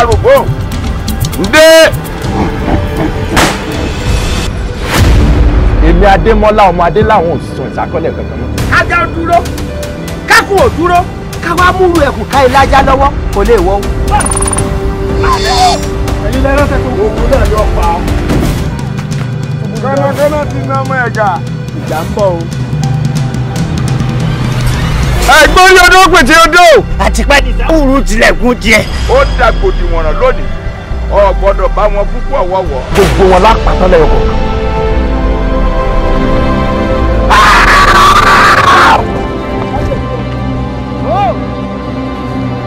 arògbò ǹdé. Èmi Adémọ́lá ọmọ Adé làwọn ò sọ ìsákọ́lẹ̀ kankan mọ́. Kájà ó dúró, kákùn ò dúró, káwá múru ẹkùn ká ilé ajá lọ́wọ́ kò lè wọ́. Ẹ̀yin lẹ́rọ̀ tẹ̀kọ̀. Ogun náà yóò pa ọ́. Kọ́nàkọ́nà ti ná ọmọ ẹ̀gà. Ìjà ń bọ̀ o. Ẹ̀gbọ́n yọdún pètè odò. Àtìpẹ́ ní sáwùrú tilẹ̀kùn jẹ. Ó dàgbòdì wọ̀nràn lónìí. O gbọ́dọ̀ bá wọn púpọ̀ wọ̀wọ̀. Gbogbo wọn lápàtàn lẹ́yọ̀ kọ̀ọ̀kan.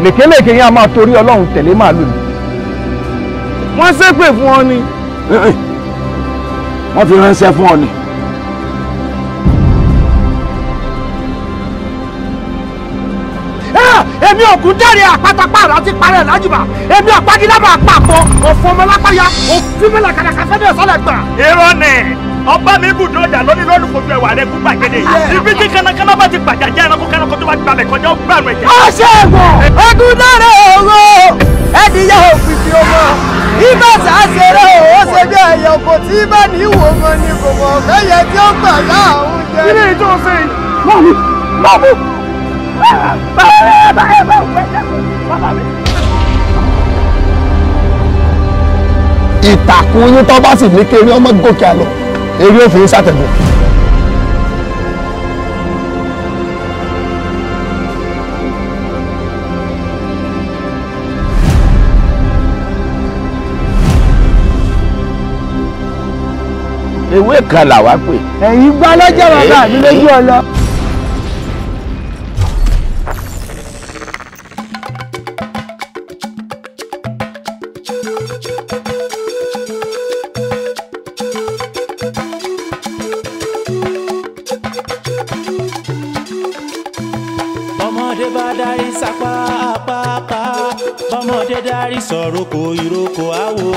Lèkélèké yẹn a máa torí Ọlọ́run tẹ̀lé màálù ni. Wọ́n ṣépè fún ọ ni. Wọ́n fi ránṣẹ́ fún ọ ni. Èmi ògùn dáre àpátápàrà ti parẹ́ lájùbà, èmi àpágilábà àpapọ̀ òfò ọmọlápáyà òfin mẹ́lá kàdàkà fẹ́ bẹ́ẹ̀ sọ́lẹ̀ gbà. Irọ́ ni ọba mi bùdó ọjà lónìí lónìí kojú ẹwà rẹ kú gbàgede ibi tí kánákáná bá ti gbàjà jẹ́ ẹranko kánákó tó bá gbalẹ̀ kọjá ó gbànú ẹ̀jẹ̀. Ó ṣe é wọ̀ ogun dáre òwò ẹ̀dìyẹ òfìfì ọmọ ibà sàṣẹrẹ òwò ṣe bí ẹyẹ kò tí bá ní ìwò mọ ni kò mọ̀ kẹ́yẹ tí ó gbà láàrún jẹ. Kí ni èyí tó ń ṣe yìí? Mọ́mú mọ́mú. Ìtàkùn yín tó bá sì ní kéré ọmọ gòkè àlọ eré òfin sàtẹ̀gùn. Ewé kan làwa pè. Ẹ̀yin gbá lọ́jọ́ bàbá mi lójú ọlọ. Bọ́mọdé bá darí sápá apáapá, bọ́mọdé darí sọ̀rọ̀ kò ìrókò àwò,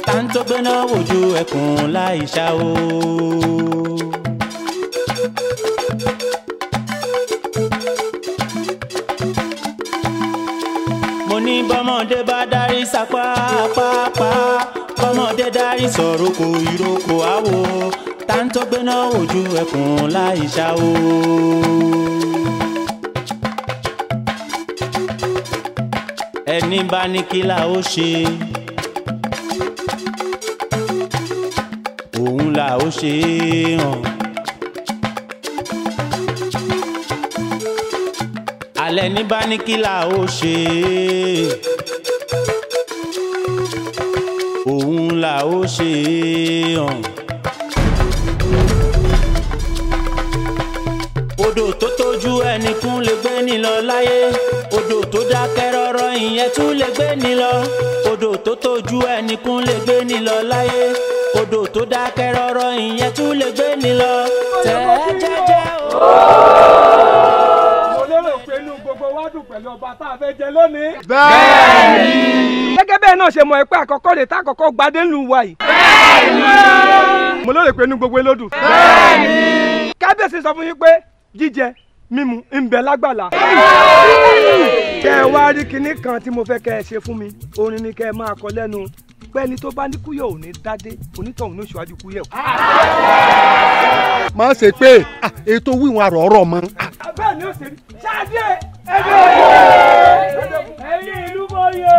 tá ń tó gbéná wojú ẹkùn láì ṣá o. Mo ní bọ́mọdé bá darí sápá apáapá, bọ́mọdé darí sọ̀rọ̀ kò ìrókò àwò, tá ń tó gbéná wojú ẹkùn láì ṣá o. Ẹni bá ní kí la ó ṣe, òun là ó ṣe hàn. Alẹ́ ní bá ní kí la ó ṣe, òun là ó ṣe hàn. Odò tó tójú ẹnìkún lè gbé ní lọ láyé, odò tó dákẹ́ rọ́rọ́ ìyẹn tún lè gbé ní lọ. Odò tó tójú ẹnìkún lè gbé ní lọ láyé, odò tó dákẹ́ rọ́rọ́ ìyẹn tún lè gbé ní lọ. Tẹ̀ ẹ́ jẹ́jẹ́ o. Mo lérò pé inú gbogbo wa dùn pẹ̀lú ọba tá a fẹ́ jẹ lónìí. Bẹ́ẹ̀ni. Gẹ́gẹ́ bẹ́ẹ̀ náà ṣe mọ̀ ẹ́ pé àkọ́kọ́ lè tá àkọ́kọ́ gbadé ńlù wa yìí. Bẹ́ẹ̀ni. Mo lérò pé inú gbogbo ló dùn. Bẹ́ẹ̀ni. Kábíyèsí sọ fún yín pé jíjẹ mímu ń bẹ lágbàlá. Kẹ́ ẹ wá rí kinní kan tí mo fẹ́ kẹ́ ẹ ṣe fún mi, orin ni kẹ́ ẹ máa kọ lẹ́nu pé ẹni tó bá ní kúyẹ̀ ò ní dádé, onítọ̀hún ní oṣù kúyẹ̀. Má ṣe pé ètò wíwọn àrò ọ̀rọ̀ mọ́. Bẹ́ẹ̀ ni ó ṣe rí ṣáàdé ẹgbẹ́ ẹ̀yin ìlú mọ́yè.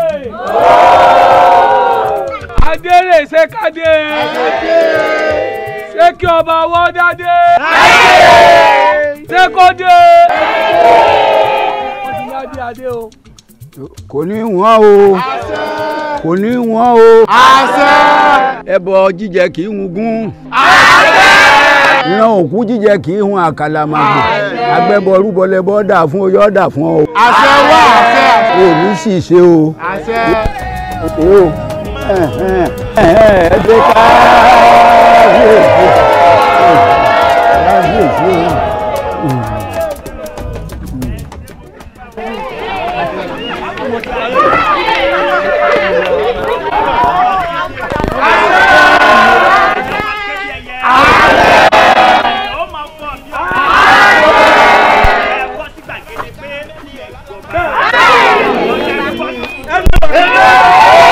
Adérè ṣe kádé, ṣé kí ọba wọ́ dádé, ṣé kó dé. Wọ́n ti yá dé adé o. Kò ní wọ́n o, kò ní wọ́n o. Ẹbọ jíjẹ kì í hun gún. Ìran òkú jíjẹ kì í hun àkàlàmàgbò. Agbẹ́bọ rúbọlẹ́bọ dà fún oyè ọ̀dà fún ọ. Àṣẹ wà, àṣẹ. O ní sì ṣe o. Àṣẹ. O ẹ jẹ́ káàbíyèsí. Kábíyèsí o. Ẹ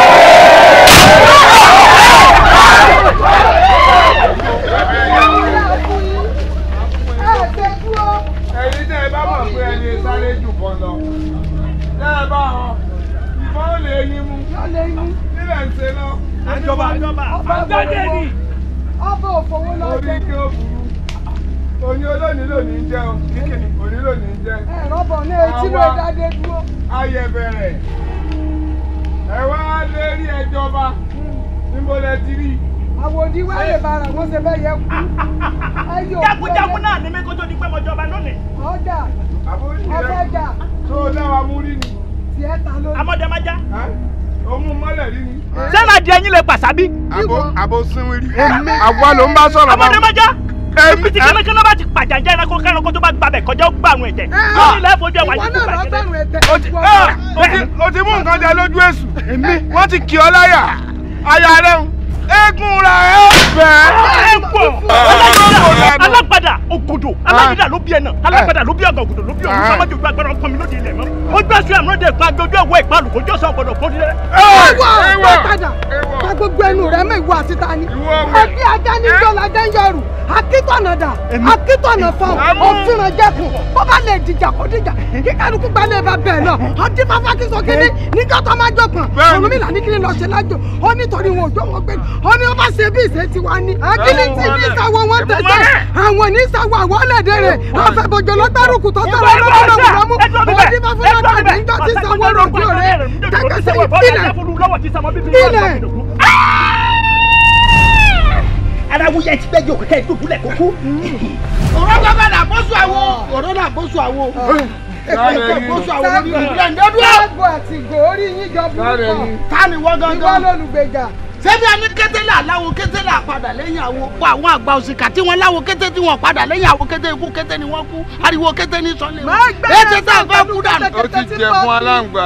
Sáré jù bọ́ lọ. Tẹ́ ẹ bá họ, ìbọn ò lè yín mú. Nílẹ̀ ń ṣe lọ. Ìjọba àgbàdé ni. Ọba òfòwò lọ jẹ. Orí kí ó burú. Òní olónìí lónìí ń jẹ́ o. Òní lónìí ń jẹ́. Ẹ̀rọ bọ̀ ní etí ló dáadé dúró. Ayẹ̀bẹ̀rẹ̀. Ẹ wá lérí ẹjọba. Níbo lẹ ti rí? Àwòdì wá lè bára wọn ṣe bẹ́ẹ̀ yẹ kú. Jagunjagun náà ni mí kó tó di pé mo jọba lónìí. Ọjà ọbẹ̀jà. Tó o dá wa mú rí ni. Tiẹ̀ ta lónìí. Amọ̀dẹ́májá. O mú mọ́lẹ̀ rí ni. Sẹ́nà di ẹyin lè pàṣábí. Àbò sinwi rí. Àwa ló ń bá sọ̀rọ̀ báwọn. Amọ̀dẹ́májá. Ibi tí kẹ́lẹ́kẹ́lẹ́ bá ti pàjà jẹ́ ẹranko kẹ́ranko tó bá gbabẹ̀ kọjá ó gbà àwọn ẹ̀jẹ̀. Lórí ilẹ̀ fojú ẹwà yìí kú gbàgede. O ti mú nǹkan jẹ lójú èṣù. Wọ́n ti kì ọ́ láyà. Àyà rẹ̀ ń. Eégún ra ẹ bẹ́ẹ̀. Ẹ̀pọ̀ alágbádá ògòdò alágbádá ló bí ẹnà alágbádá ló bí ọgàn ògòdò ló bí ọ̀run sọmọdé ojú agbára ọkọ mi lóde ilẹ̀ mọ́. Ó gbé aṣọ àmúlòdì ẹ̀pá agbójú ẹ̀wọ̀ ìpa àlùkòjọ́ sọ gbọdọ̀ kó dílé. Ẹ̀wọ̀ padà pa gbogbo ẹnu rẹ mọ́ ìwọ àti tani. Ẹbí ajá ní jọ́lá jẹ́ ń yọrù akítọ̀nà dà akítọ̀nà fọ́n òfìràn jẹ́kùn bó bá lè dìjà kó dìjà kí kálukú gbalẹ̀ bá bẹ́ẹ̀ náà ọdí fáfá kí sọ kíní níjọ́ tó máa jọ̀gbọ̀n Ọ̀rúnmìlà ní kíní lọ ṣe lájò ó nítorí wọn ò jó wọn gbé ó ní ó bá ṣe bí ìṣe tiwa ni. Akíní tí ní ìsàwọ̀ wọn tẹ̀sẹ̀ àwọn ní ìsàwọ̀ àwọn ọ̀lẹ́dẹ̀ rẹ̀ àfẹ̀bọ̀jọ̀ lọ́gbàrúkù tó tọrọ lọ́wọ́ ọdí fáfá lọ́kàdé níjọ́ tí ìsàwọ̀ rògbò rẹ̀ tẹ̀kẹ́sẹ̀ ìpìlẹ̀ ilẹ̀. Arawuyẹ ti gbẹ́jọ́ kẹ̀kẹ́ ìdúbúlẹ̀ kókó. Ọ̀rọ̀ bàbá là bóṣù àwo ọ̀rọ̀ là bóṣù àwo. Bóṣù àwo lórí ìdúrà ń dọ́dúrà. Sáàgò àti gòórí yín jọ burúkọ. Ta ni wọ́n gangan? Ìwọ lólùgbèjà. Ṣebí a ní kété là láwo kété là padà lẹ́yìn àwo. Àwọn àgbà òṣìkà tí wọ́n láwo kété tí wọ́n padà lẹ́yìn àwo kété ikú kété ni wọ́n kú. Ariwo kété ní sọ́lé wọn. Ètè tá a fẹ́ kú dànù. O ti jẹ fún aláǹgbá.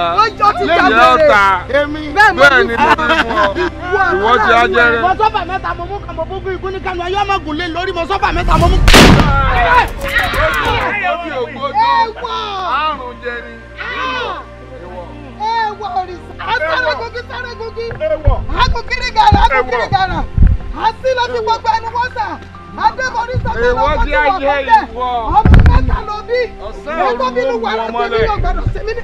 Lẹ́yìn ọ̀tá. Bẹ́ẹ̀ ni mo ti fún ọ. Ìwọ ti ajẹrẹ. Mo sọ́fà mẹ́ta mo mú kàn mo fún ikú ní kánú ayé ọmọgùn lé lórí mo sọ́fà mẹ́ta mo mú. Àrùn jẹ ni. Ẹ̀wọ̀ òrìṣà. Asáré sáré gogi. Akókiri gàrà akókiri gàrà. Àti lọ fi gbogbo ẹnu wọ́n sà. Adébọ̀rí sọ́kẹ́ lọ́kọ́ tí wọ́n fẹ́ jẹ́. Ọmọ mẹ́ta ló bí. Ẹgbẹ́ bínú wàrà tèmi yóò gbọdọ̀ sí mi ní.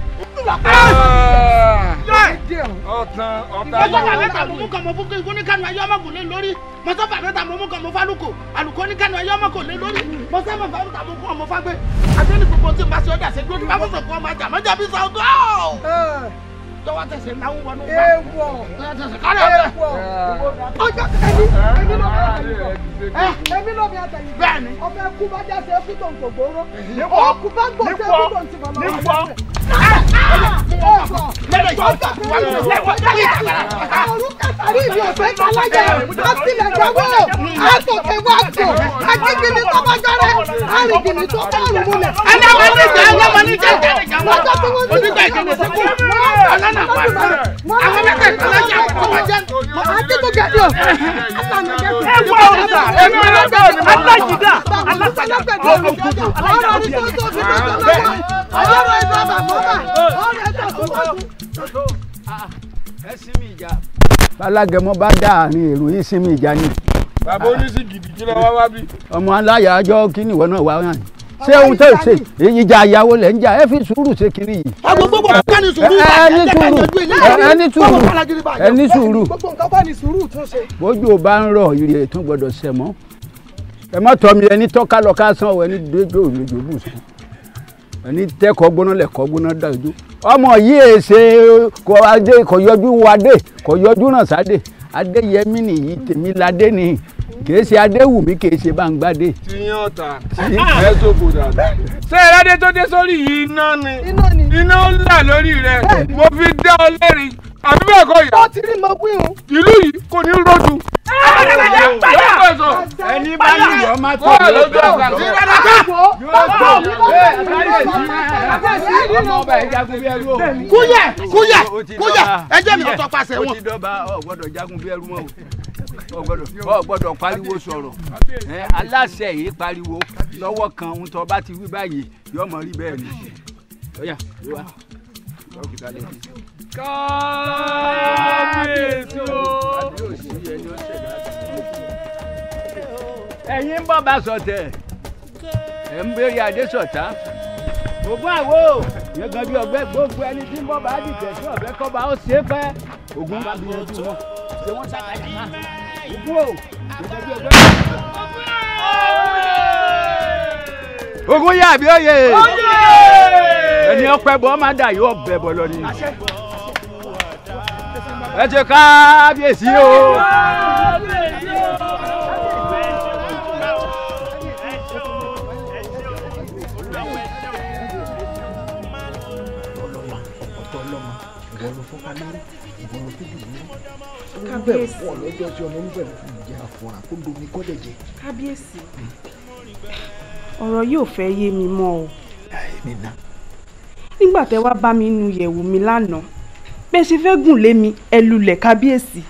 Ọ̀tàn ọ̀tàn. Mo sọ́fà mẹ́ta mo mú kàn mo fún ikú ní kánú ayé ọmọgùn lé lórí. Mo sọ́fà mẹ́ta mo mú kàn mo fálùkò. Àlùkò ní kánú ayé ọmọkò lé lórí. Mo sọ́fà mẹ́ta mo mú kàn mo fágbé. Adé ní gbogbo tí n bá ṣe ọjà ṣe dúró tí bá fọ́sọ̀ kún ọmọ ajá mọ́jà bí sọ́ọ́ tọwọ́ tẹsẹ̀ náwó wọnú gbà. Ewọ ewọ ọjọ́ ẹni ẹni ló bí àtẹ̀yìn bọ̀ ẹni ló bí àtẹ̀yìn bọ̀ bẹ́ẹ̀ni ọbẹ̀ kú bá jáde kú tó ń kò gbóró ọkú bá gbò tẹ kú tó ń tìbọ̀ lọ́wọ́. Ọ̀run mi ò fẹ́ kaláyà àtìlẹ̀ jáwọ́ àtòkè wá gbò ajígbìnì tó bá jọrẹ arìngbìnì tó bá rùn múlẹ̀. Ẹlẹ́mọ̀níjà ẹlẹ́mọ̀níjà lọ́jọ́ tí wọ́n ti onígbà ìjọba sẹ́kù ọlọ́nà àwọn mẹ́tẹ̀ẹ̀ta lọ́jà ọmọ jẹ́. Akíntúgẹ̀dì o Ẹ wọ òrìṣà ẹ̀mí alájìdá Alágẹmọ bá dá àárín èrò yìí sinmi ìjà ni. Bàbá oníṣì gidi kí ló wá wá bí. Ọmọ aláyàájọ kí ni ìwọ náà wá hàn. Ṣé ohun tó ṣe ìjà ìyàwó lẹ̀ ń jà ẹ fi sùúrù ṣe kiri yìí. Àwọn gbogbo ká ní sùúrù ẹ ní sùúrù ẹ ní sùúrù ẹ ní sùúrù. Gbogbo nǹkan bá ní sùúrù tún ṣe. Bójú ò bá ń rọ̀ ìrì ètò gbọ́dọ̀ ṣẹ̀ mọ́. Ẹ má tọ́ mi ẹni tọ́ka lọ ká sàn ọ ẹni déjò òjò bù sùn. Ẹni tẹ́kọ̀ọ́ gbóná lẹ̀kọ́ gbóná dájú. Ọmọ yìí è ṣe kò adé kò yọjú wadé kò yọjú ràn sáde. Adéyẹmí nìyí tèmi ládé nìyí kìí ṣe Adéwùmí kìí ṣe Báńgbádé. Tí yín ọ̀tá ẹ tó kò dàda. Ṣé ìrádé tó dé sórí yìí iná ni iná ńlá lórí rẹ mo fi dá ọ lẹ́rìí àbí bẹ́ẹ̀ kọ́ ìyá. Ó ti rí mọ wíhun. Ìlú yìí kò ní rọ́jú. Ẹni bá ní ìwọ má tó lójú ọ̀gá. Kúyẹ̀ kúyẹ̀ kúyẹ̀ ẹjẹ́ mi ọ̀tọ̀ pàṣẹ wọn. Ó ti dọ́ba ọ̀ gbọ́dọ̀ jagun bí ẹrú mọ́ o ọ gbọ́dọ̀ pariwo sọ̀rọ̀ aláṣẹ yìí pariwo lọ́wọ́ kan ohun tó bá ti wí báyìí yóò mọ rí bẹ́ẹ̀ ni. Ọ̀yà wá. Kábíyèsí o. Ẹ̀yin ń bọ̀ bá sọ̀tẹ̀ ẹ̀ ń béèrè adé sọ̀tá Ògún àwo yẹn bí ọgbẹ́ gbogbo ẹni tí ń bọ́ bá dìtẹ̀ sí ọ̀bẹ kọ́ba ó ṣe é pẹ́. Ògún bá gbìyànjú wọn ṣé wọ́n ṣàkàyà Ògún o yẹn bí ọgbẹ́. Ògún yà bí òye ẹni ọpẹ bọ máa dà yóò bẹ bọ lọ ni. Ẹ ṣe kábíyèsí o. Kábíyèsí. Kábíyèsí, ọ̀rọ̀ yóò fẹ́ yé mi mọ́ o. Nígbà tẹ́ wá bá mi nu yẹ̀wù mi lánàá, bẹ́ẹ̀ ṣe fẹ́ gùn lé mi, ẹ lulẹ̀ kábíyèsí.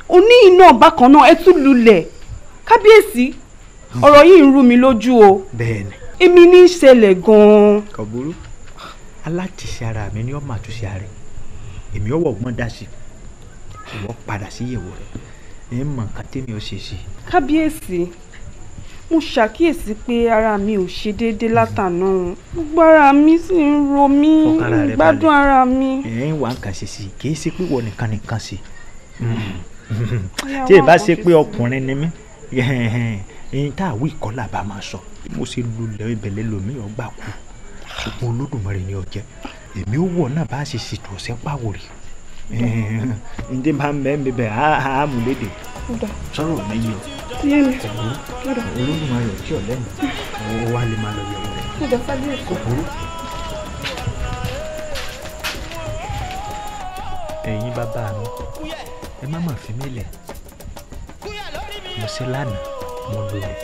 Òní iná bákan náà ẹ tún lulẹ̀ kábíyèsí. Ọ̀rọ̀ yìí ń rú mi lójú o. Bẹ́ẹ̀ni. Èmi ní í ṣẹlẹ̀ gan-an. Kò burú, alátìṣe ara mi ni ó máa túnṣe ara rẹ̀, èmi ò wọ̀gbọ́n dá sí i, ìwọ padà sí ìyẹ̀wò rẹ̀, ẹ̀ ń mọ nǹkan tẹ́mi ò ṣe sí. Kábíyèsí, mo ṣàkíyèsí pé ara mi ò ṣe déédéé látàná, gbogbo ara mi sì ń ro mí, gbádùn ara mi. Ẹ̀ ń wá nǹkan ṣe sí i, kì í ṣe pé wọ́n nìkan nìkan sí i. Tí ì bá ṣe pé ọkùnrin ni mí, ẹ̀yin tá àwí ìkọlà bá máa sọ, mo ṣe lulẹ̀ ibẹ̀lẹ̀ lomi ọgbà kú, ṣùgbọ́n Olódùmarè ni ó jẹ́, èmi ò wọ̀ náà bá ṣe ṣètò ọ̀sẹ̀ pàwòrì. Ǹjẹ́ bá ń bẹ́ẹ̀ bẹ́ẹ̀ á mú léde sọ̀rọ̀ mi yìí o. Olódùmarè ò tí ò lẹ́nu, ó wá lè máa lọ yẹ̀wò rẹ̀. Kò burú. Ẹ̀yin bàbá mi, ẹ má mà fi mí lẹ̀. Mo ṣe lánàá, mo lulẹ̀.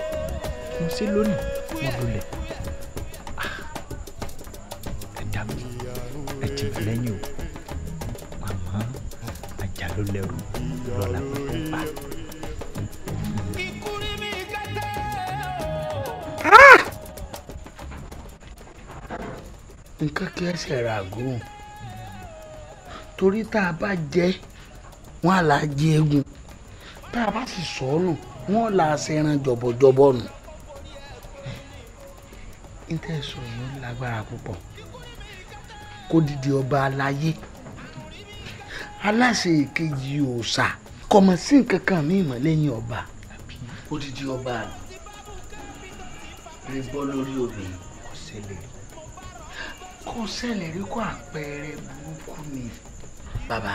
Mo ṣe lónìí, mo lulẹ̀. Ẹ dákun, ẹ tì mí lẹ́yìn o. Àmọ́ ajá ló lẹ́rù lọ́la pípọ̀ pa. Nǹkan kí ẹsẹ̀ rà gùn, torí tá a bá jẹ wọn à là jẹ egun, tá a bá sì sọ ọ́ nù wọn là á ṣẹran jọ̀bọ̀jọ̀bọ̀ nù. Ìtẹ̀sọ̀ yìí lágbára púpọ̀, kó dìde ọba aláyé aláṣẹ èkejì òòṣà, kọmọ sí nǹkan kan ní ìmọ̀ lẹ́yìn ọba, odidi ọba rí bọ́ lórí obìnrin. Kò ṣẹlẹ̀ rí, kó àpẹẹrẹ burúkú ni bàbá.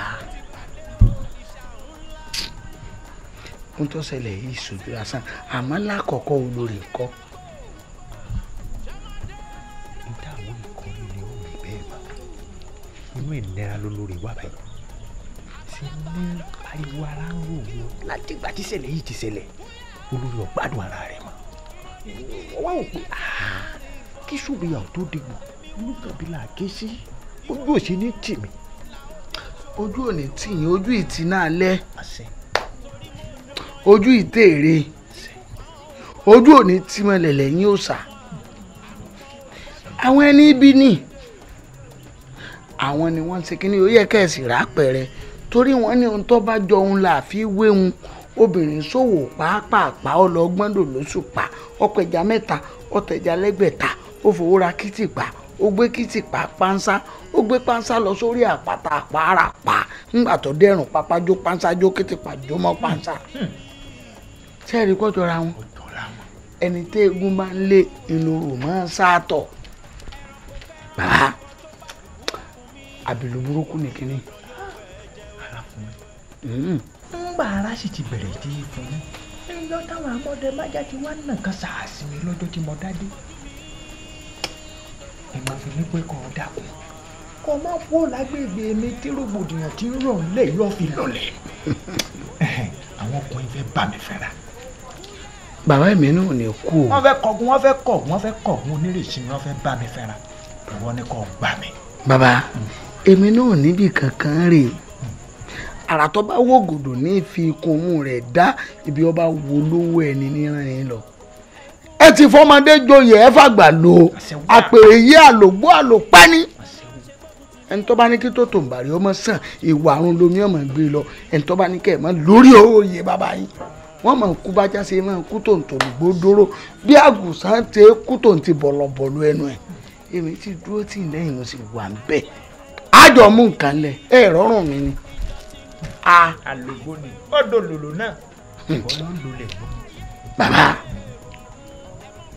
Ohun tó ṣẹlẹ̀ yìí ṣojú lásán, àmọ́ lákọ̀ọ́kọ́ olórí ńkọ́. Níta àwọn ìkọlù ni ó rí bẹ́ẹ̀ bá inú ìnira lólórí wà báyìí, ṣe ní ariwo ara ń rò wọ́n látìgbà tí ṣẹlẹ̀ yìí ti ṣẹlẹ̀, olórí ò gbádùn ara rẹ̀ mọ́. Wọ́n wá wò pé kí ṣùgbìyàwó tó dìgbò olùkàbí là ké sí, ojú ò ṣe ní tì mí. Ojú ò ní tì yín, ojú ìtì náà lẹ́, ojú ìtèrè, ojú ò ní tì mọ́lẹ̀ lẹ́yìn òòṣà. Àwọn ẹni ibi ni àwọn ni wọ́n ń ṣe kínní, ó yẹ kẹ́sì rápẹ̀rẹ̀, torí wọ́n ní ohun tó bá jọ òun là fi wéhun. Obìnrin ṣòwò pàápàá ọlọgbọ́ndò lóṣù pa, ọ̀pẹja mẹ́ta, ọ̀tẹ̀já lẹ́gbẹ̀ta, ó fowó ra kìtìpá, ó gbé kìtìpá pánsá, ó gbé pánsá lọ sórí àpáta àpárá pa, ńgbà tó dẹ̀rùn pápájó pánsá jó kìtìpá jó mọ́ pánsá. Sẹ́ẹ̀rì kọ́ jọra wọn, ẹni tí eégún máa ń lé ìlòrò máa ń sáàtọ̀. Bàbá àbìlú burúkú ni kínní. Ńgbà ara sì ti bẹ̀rẹ̀ dé fún mi ńlọ táwọn amọ̀dé májá ti wá nàka sàásì mi lọ́jọ́ tí mo dádé. Ẹ máa fi mí pé kọ́ ọ dákun, kọ́ ọ má kó lágbègbè mi tí rògbòdìyàn ti ń rọ̀ ńlẹ̀ yóò fi lọlẹ̀. Àwọn ọkùnrin fẹ́ bá mi fẹ́ra. Bàbá mi náà ní kú o. Wọ́n fẹ́ kọ̀gùn, wọ́n fẹ́ kọ̀gùn, wọ́n fẹ́ kọ̀gùn onírèsí mi, wọ́n fẹ́ bá mi fẹ́ra. Ìwọ ni kò gbà mí. Bàbá èmi náà níbi kankan rè é, àrà tó bá wògòdò ní fi ikùn mú rẹ̀ dá ibi ọba wo lówó ẹni níran yín lọ. Ẹ ti fọmọdé joyè, ẹ fàgbà lò àpèrè yí àlògbó àlòpẹ́ ní. Ẹni tó bá ní kí tó tó ń bàrí ọmọ sàn, ìwà àrùn lomi ọmọ gbé lọ. Ẹni tó bá ní kẹ́ ẹ̀ mọ́ lórí òye bàbá yín, wọ́n máa kú bájá ṣe máa kú tó ń tòlùgbò dóró bí àgùsàn ṣe kú tó ń ti bọ̀lọ̀bọ̀lọ̀ ẹnu ẹ̀. Èmi ti dúró tì lẹ́yìn mo sì wà ń bẹ̀. Àjọ mú nǹkan lẹ̀ ẹ rọrùn mi ni. Àlògbó ni ọ̀dọ̀ lòlò náà ìwọ ló ń lulẹ̀ gbọ́. Bàbá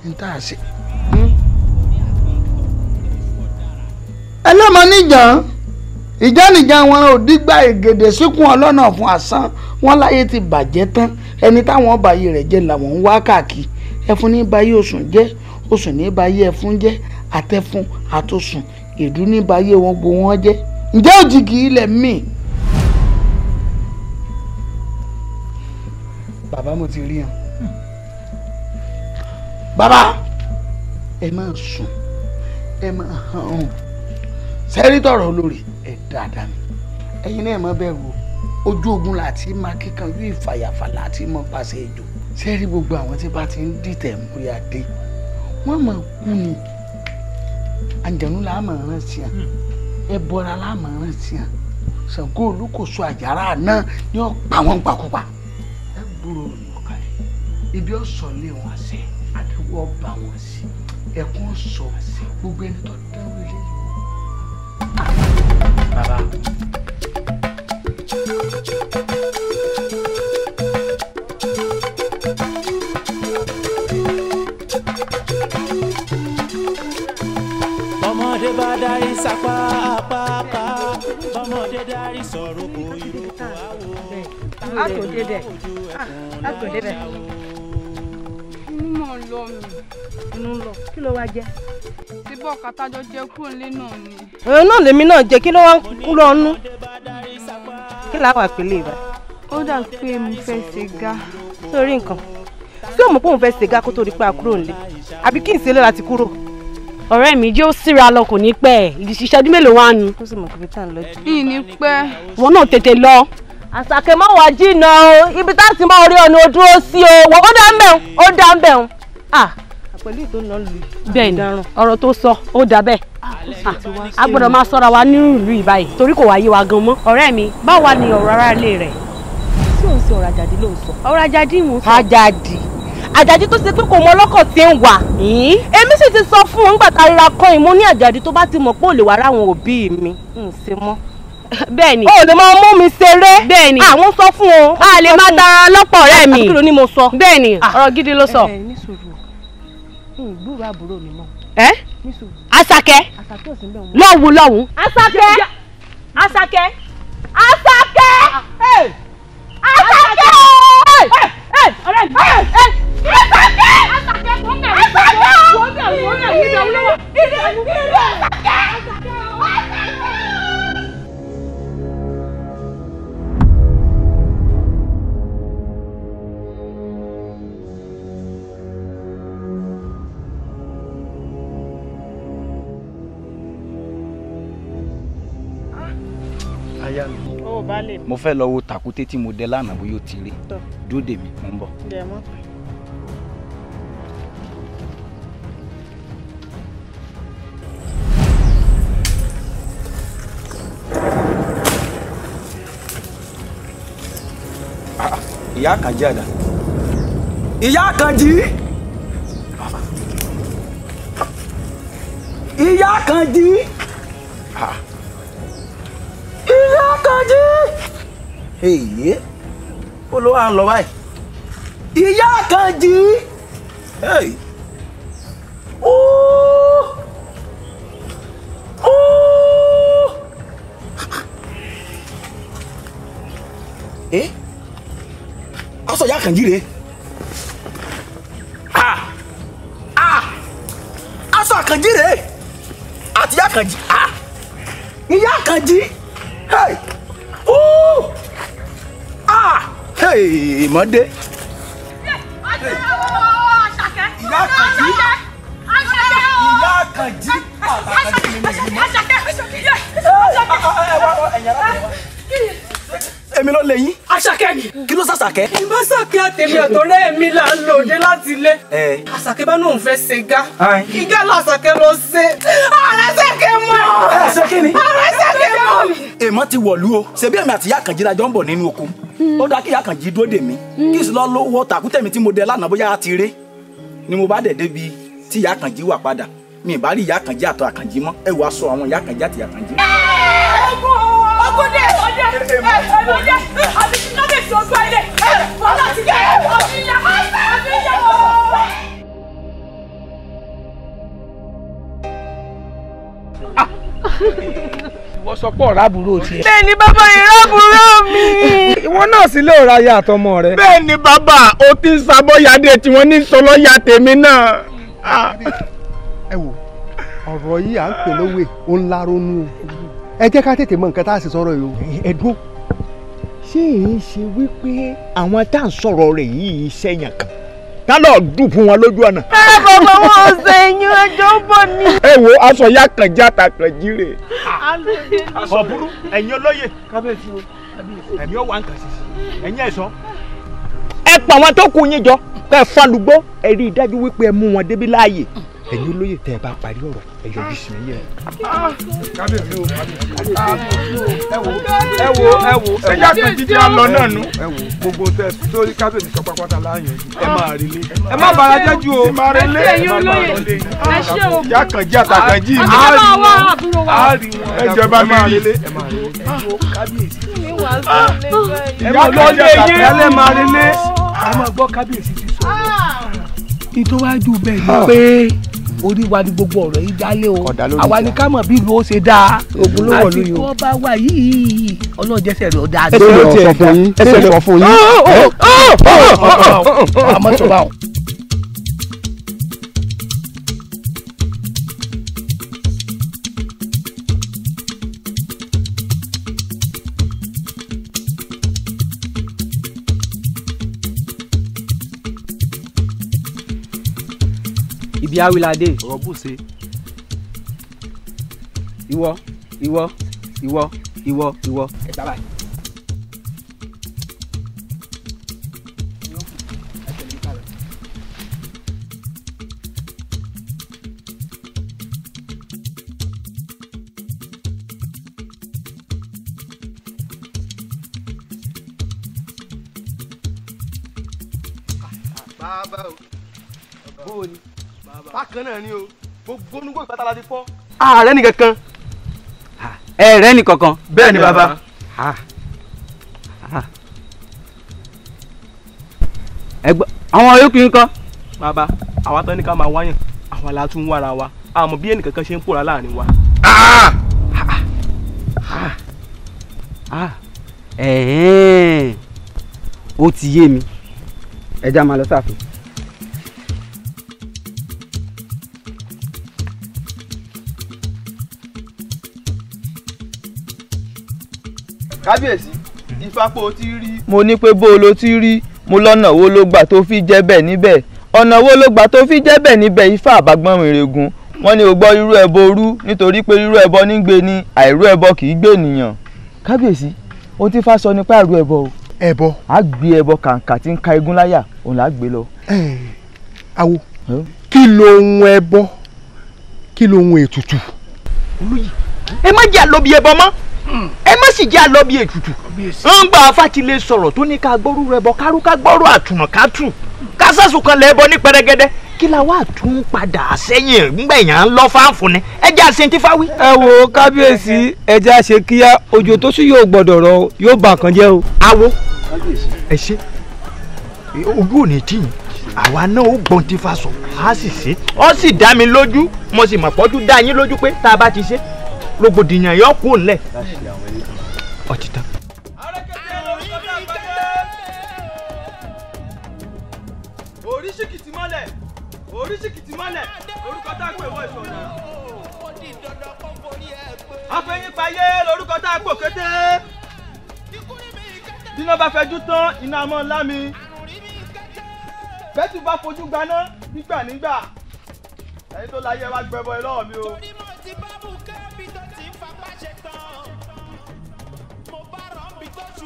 n tá a ṣe. Ẹlẹ́mọ̀ níjàn ìjánìjà wọn ò dígbà ègèdè síkùn ọlọ́nà fún àsán wọn láyé ti bàjẹ́ tán ẹni táwọn báyé rẹ̀ jẹ́ làwọn ń wá káàkiri. Ẹfun ní báyé osùn jẹ́, osùn ní báyé ẹfun jẹ́, àtẹfun àtosùn ìdú ní báyé wọn gbó wọn jẹ́. Ǹjẹ́ òjìgì ilẹ̀ míì. Bàbá mo ti rí hàn. Bàbá ẹ máa sùn ẹ máa hàn ọ́n sẹ́rí tọ̀rọ̀ olórí ẹ̀ dáadáa ni ẹ̀yin náà má bẹ̀rù o. Ojú ogun láti máa kíkanjú, ìfàyàfà láti mọ pàṣẹ ìjò. Sẹ́rí gbogbo àwọn tí bá ti ń dìtẹ̀ mórí adé wọ́n máa kú ni. Àǹjẹ̀nú là máa rán sí à, ẹbọra là máa rán sí à, Ṣàngó Olúkòso àjàrà náà ni ó pa wọ́n pakúpa. Ẹ gbúròó ọ̀ka ẹ̀ ibi ọ̀sọ̀ lé wọn àṣẹ àdúgbò ọba wọn sí ẹkún sọ gbogbo ẹni tó dáwọ́ ilé yìí. Bàbá. Ọmọdé bá darí sápá apá, ọmọdé darí sọ̀rọ̀ kò ìrókò àwò. A tò débẹ̀, a tò débẹ̀. Inú mọ̀ ń lọ mi. Inú ń lọ, kí ló wá jẹ? Síbọ̀ kàtàjọ jẹ kúrò nílé náà ni. Òun náà lèmi náà jẹ, kí ló wá ń kú lọ nú? Kí làwọn àpèlè rẹ? Ó dà pé mo fẹ́ ṣe gá. Sórí nǹkan, tí òun mọ̀ pé òun fẹ́ ṣe gá kó tó di pé a kúrò nílé, àbí kí n ṣe lé láti kúrò? Ọ̀rẹ́ mi jẹ́ ó síra lọ kò ní pẹ́, ìṣẹ́jú mélòó wá nu. Ó sì mọ̀ pé tá à ń lọ jù. Ìní pẹ́. Wọn náà tètè lọ. Àṣàkẹ́ má wàá jìnnà o, ibi tá a ti máa rí ọ̀nà dúró sí o, wọ́n ó dá ń bẹ̀ ó dá ń bẹ̀ ń. Pẹ̀lú ìtò náà lù. Bẹ́ẹ̀ni, ọ̀rọ̀ tó sọ ó dà bẹ́ẹ̀. A gbọ́dọ̀ máa sọ́ra wa nínú ìlú yìí báyìí torí kò wá yé wa gan mọ́. Ọ̀rẹ́ mi, báwa ni ọ̀rọ̀ ara ilé rẹ̀? Tí òun ṣe ọ̀rọ̀ Àjàdí ló ń sọ. Ọ̀rọ̀ Àjàdí mò ń sọ. Àjàdí Àjàdí tó ṣe pé kò mọ ọlọ́kọ̀ tí ń wà. Èmi sì ti sọ fún un nígbà tá a ríra kọ́ ìmú ní Àjàdí tó bá ti mọ̀ pé ò lè wá ráwọn òbí mi ń ṣe mọ́. Bẹ́ẹ̀ni. O lè máa mú mi ṣeré. Bẹ́ẹ̀ni. Àwọn sọ fún o. A lè máa tara lọ́pọ̀ ọ̀rẹ́ mi. Àbí kí ló ní mo sọ? Bẹ́ẹ̀ni, ọ̀rọ̀ gidi ló sọ. Ẹ ní sùúrù, gbúrò àbúrò mi mọ́. Ẹ Àṣàkẹ́ lọ́wọ́ lọ́wọ́. Àṣàkẹ́ Àṣàkẹ́ Àṣàkẹ́ Àṣàkẹ́ ọ̀rẹ́ mi. Àṣàkẹ́ Àṣàkẹ́ Àṣàkẹ́ Àṣàkẹ́. Aya mi. Mo fẹ́ lọ wo tàkúté tí mo dẹ lánàá bóyá ó ti rí. Dúró dè mí, mo ń bọ̀. Ìyá Àkànjí àdá. Ìyá Àkànjí. Ìyá Àkànjí. Ìyá Àkànjí. Èyí ó ló wà ń lọ báyìí. Ìyá Àkànjí. Ooo. Ooo. Aṣọ Ìyá Àkànjí rèé. Aṣọ Àkànjí rèé. Àti Ìyá Àkànjí. Ìyá Àkànjí. Hey! Ooh! Ah! Hey, mọ̀dé. Ìyá Àkànjí. Ìyá Àkànjí. Èmi ló lè yín. Àṣàkẹ́ ni. Kí ló ṣàṣàkẹ́? Ìbáṣàkẹ́ àtẹ̀mí àtọ̀rẹ́ mi là ń lòdì láti ilé. Àṣàkẹ́ bá náà ń fẹ́ ṣe gá. Ìgá làṣàkẹ́ ló ṣe. Ààrẹ ṣẹ̀kẹ́ mọ́. Ẹ ṣe kí ni? Ààrẹ ṣẹ̀kẹ́ mọ́. Èèmọ̀ ti wọ̀lú o. Ṣebí èmi àti Ìyá Àkànjí la jọ ń bọ̀ nínú oko. Ó dáa kí Ìyá Àkànjí dúró dè mí. Kí sì lọ lówó tàkútẹ̀ mi tí mo dẹ lánàá bóyá a ti ré. Ni mo bá dẹ̀ débi tí Ìyá Àkànjí wà padà. Mi ìbá rí ìyá Àkànjí àtọ Àkànjí mọ́. Ẹ wàá sọ àwọn ìyá Àkànjí àti Àkànjí. Ogunde ọdẹ ọdẹ àti kábíyèsí ọgbà ilé wàhálà ti dé ọdún ìyá ọdún ìyá. Ìwọ sọ pé ọ̀rá àbúrò tiẹ̀. Bẹ́ẹ̀ni bàbá ìrábùrò mi. Ìwọ náà sì lè ra aya àtọmọ rẹ. Bẹ́ẹ̀ni bàbá, o ti ń sabọ́yàdé tí wọ́n ní sọlọ́yà tèmi náà. Ẹ wò, ọ̀rọ̀ yìí à ń pè lówè, ó ń láronú o. Ẹ jẹ́ ká tètè mọ nǹkan tá a sì sọ̀rọ̀ yìí o. Ẹ̀dùn, ṣé èyí ṣe wípé àwọn tá à ń sọ̀rọ̀ rẹ̀ yìí sẹ́yìn kan tá lọ dùn fún wọn lójú ọ̀nà. Ẹ bàbá wọn ò sẹ́yìn ọjọ́ bọ̀ ni. Ẹ wo aṣọ ìyá Àkànjí àtàkànjí rè. Ọ̀bùrú ẹ̀yin olóye ẹ̀mí ọ̀wà ń kà sí ẹ̀yin ẹ̀sán. Ẹ pa àwọn tó kù yín jọ kẹ́ ẹ falugbó, ẹ rí i dájú wípé ẹ mú wọn débi láàyè. Ẹ̀yin olóye tẹ́ ẹ bá parí ọ̀rọ̀ ẹ yọjú sí mi yẹn. Kábíyèsí o, ẹ wo ẹ wo ẹ wo. Ṣé ìyá Àkànjí jẹ́ àlọ́ náà nù? Ẹ wo gbogbo tẹ sórí kábíyèsí sọ pápátá láàyè ẹ máa rí lé. Ẹ má bàrà jẹ́ jù o. Ẹ máa rí lé. Ẹ̀yin olóye ẹ ṣé o. Ìyá Àkànjí àtàkànjí mi. Àti ká máa wá àbúrò wa. Ẹ jọ̀ọ́ bá mi rí. Ẹ máa lọ lé yín. Ẹ lè máa rí lé. Ẹ máa gbọ́ kábíyèsí ti sọ̀rọ̀. Ìtọ́wájú bẹ́ẹ̀ ni pé orí wa ni gbogbo ọ̀rọ̀ yìí dálé o, àwa ni ká mọ̀ bí ìlú ó ṣe dáa àti tó bá wà yìí ọlọ́jẹsẹ̀ rẹ̀ ọ̀dà Ẹsẹ̀ ló sọ fún yín, ẹsẹ̀ ló sọ fún yín. Àmọ́ tó bá wọn. Ibi awilade. Ọ̀rọ̀ bùṣe. Ìwọ ìwọ ìwọ ìwọ ìwọ ẹ gbà báyìí. Bàbá o, bó o ní bákan náà ni o, gbogbo onúgbò ìpátá la ti fọ́. Ààrẹ nìkankan. Ẹ rẹ nìkankan. Bẹ́ẹ̀ ni bàbá. Ẹ gbọ́ àwọn yòókù yín kọ́. Bàbá, àwa tán ní ká máa wáyàn, àwa la tún wára wa, àmọ́ bí ẹnìkankan ṣe ń pòórá láàrin wa. Ó ti yé mi, ẹ já máa lọ sáàfin. Kábíyèsí, ìfapò ti rí. Mo ní pé bó o lo ti rí, mo lọ́nà wo ló gbà tó fi jẹ́ bẹ́ẹ̀ níbẹ̀, ọ̀nà wo ló gbà tó fi jẹ́ bẹ́ẹ̀ níbẹ̀. Ifá àbágbọ́n ìrègùn wọ́n ní o gbọ́ irú ẹbọ rú, nítorí pé irú ẹbọ ní gbé ni, àìrú ẹbọ kì í gbé ènìyàn. Kábíyèsí, ó ti fa sọ nípa àìrú ẹbọ o. Ẹbọ. A gbé ẹbọ kàǹkà tí ń ka igun láyà, òun là á gbé lọ. Awo, kí lohun ẹbọ, kí lohun ètùtù? Olóyè, ẹ má jẹ́ àlọ́ bí ẹbọ mọ́, ẹ má sì jẹ́ àlọ́ bí ètùtù. Ń gba afátìlẹ̀ sọ̀rọ̀ tó ní ká gbọ́rú rẹ bọ kárú, ká gbọ́rú àtùnà ká tù, ká sàṣù kan lẹ́bọ ní pẹrẹgẹdẹ, kí la wá tún padà sẹ́yìn ńgbà èèyàn ń lọ fáǹfù ni. Ẹ jẹ́ àṣẹ tí fáwí. Ẹ wo kábíyèsí, ẹ jẹ́ àṣẹ kíá, òjò tó ṣú yóò gbọ́dọ̀ rọ̀, yóò bà nǹkan jẹ́ o. Awo, ẹ ṣe ojú ò ní tì yín, àwa náà ó gbọ́n tí fa sọ, á sì ṣe. Ó sì dá mi lójú, mo sì mọ̀ pọ́jú dá yín lójú pé tá a bá ti ṣe, rògbòdìyàn yóò kú ńlẹ̀. Ọtí tán. Oríṣìkìtì mọ́lẹ̀, oríṣìkìtì mọ́lẹ̀, orúkọ tá a pè wọ ìṣọ̀nà. Afẹ́yínpayé lorúkọ tá a pò kété. Bíná bá fẹjú tán, iná mọ́ ńlá mi. Bẹ́tù bá fojú gbaná nígbà nígbà. Ẹni tó láyé wá gbẹbọ ẹ lọ́wọ́ mi o.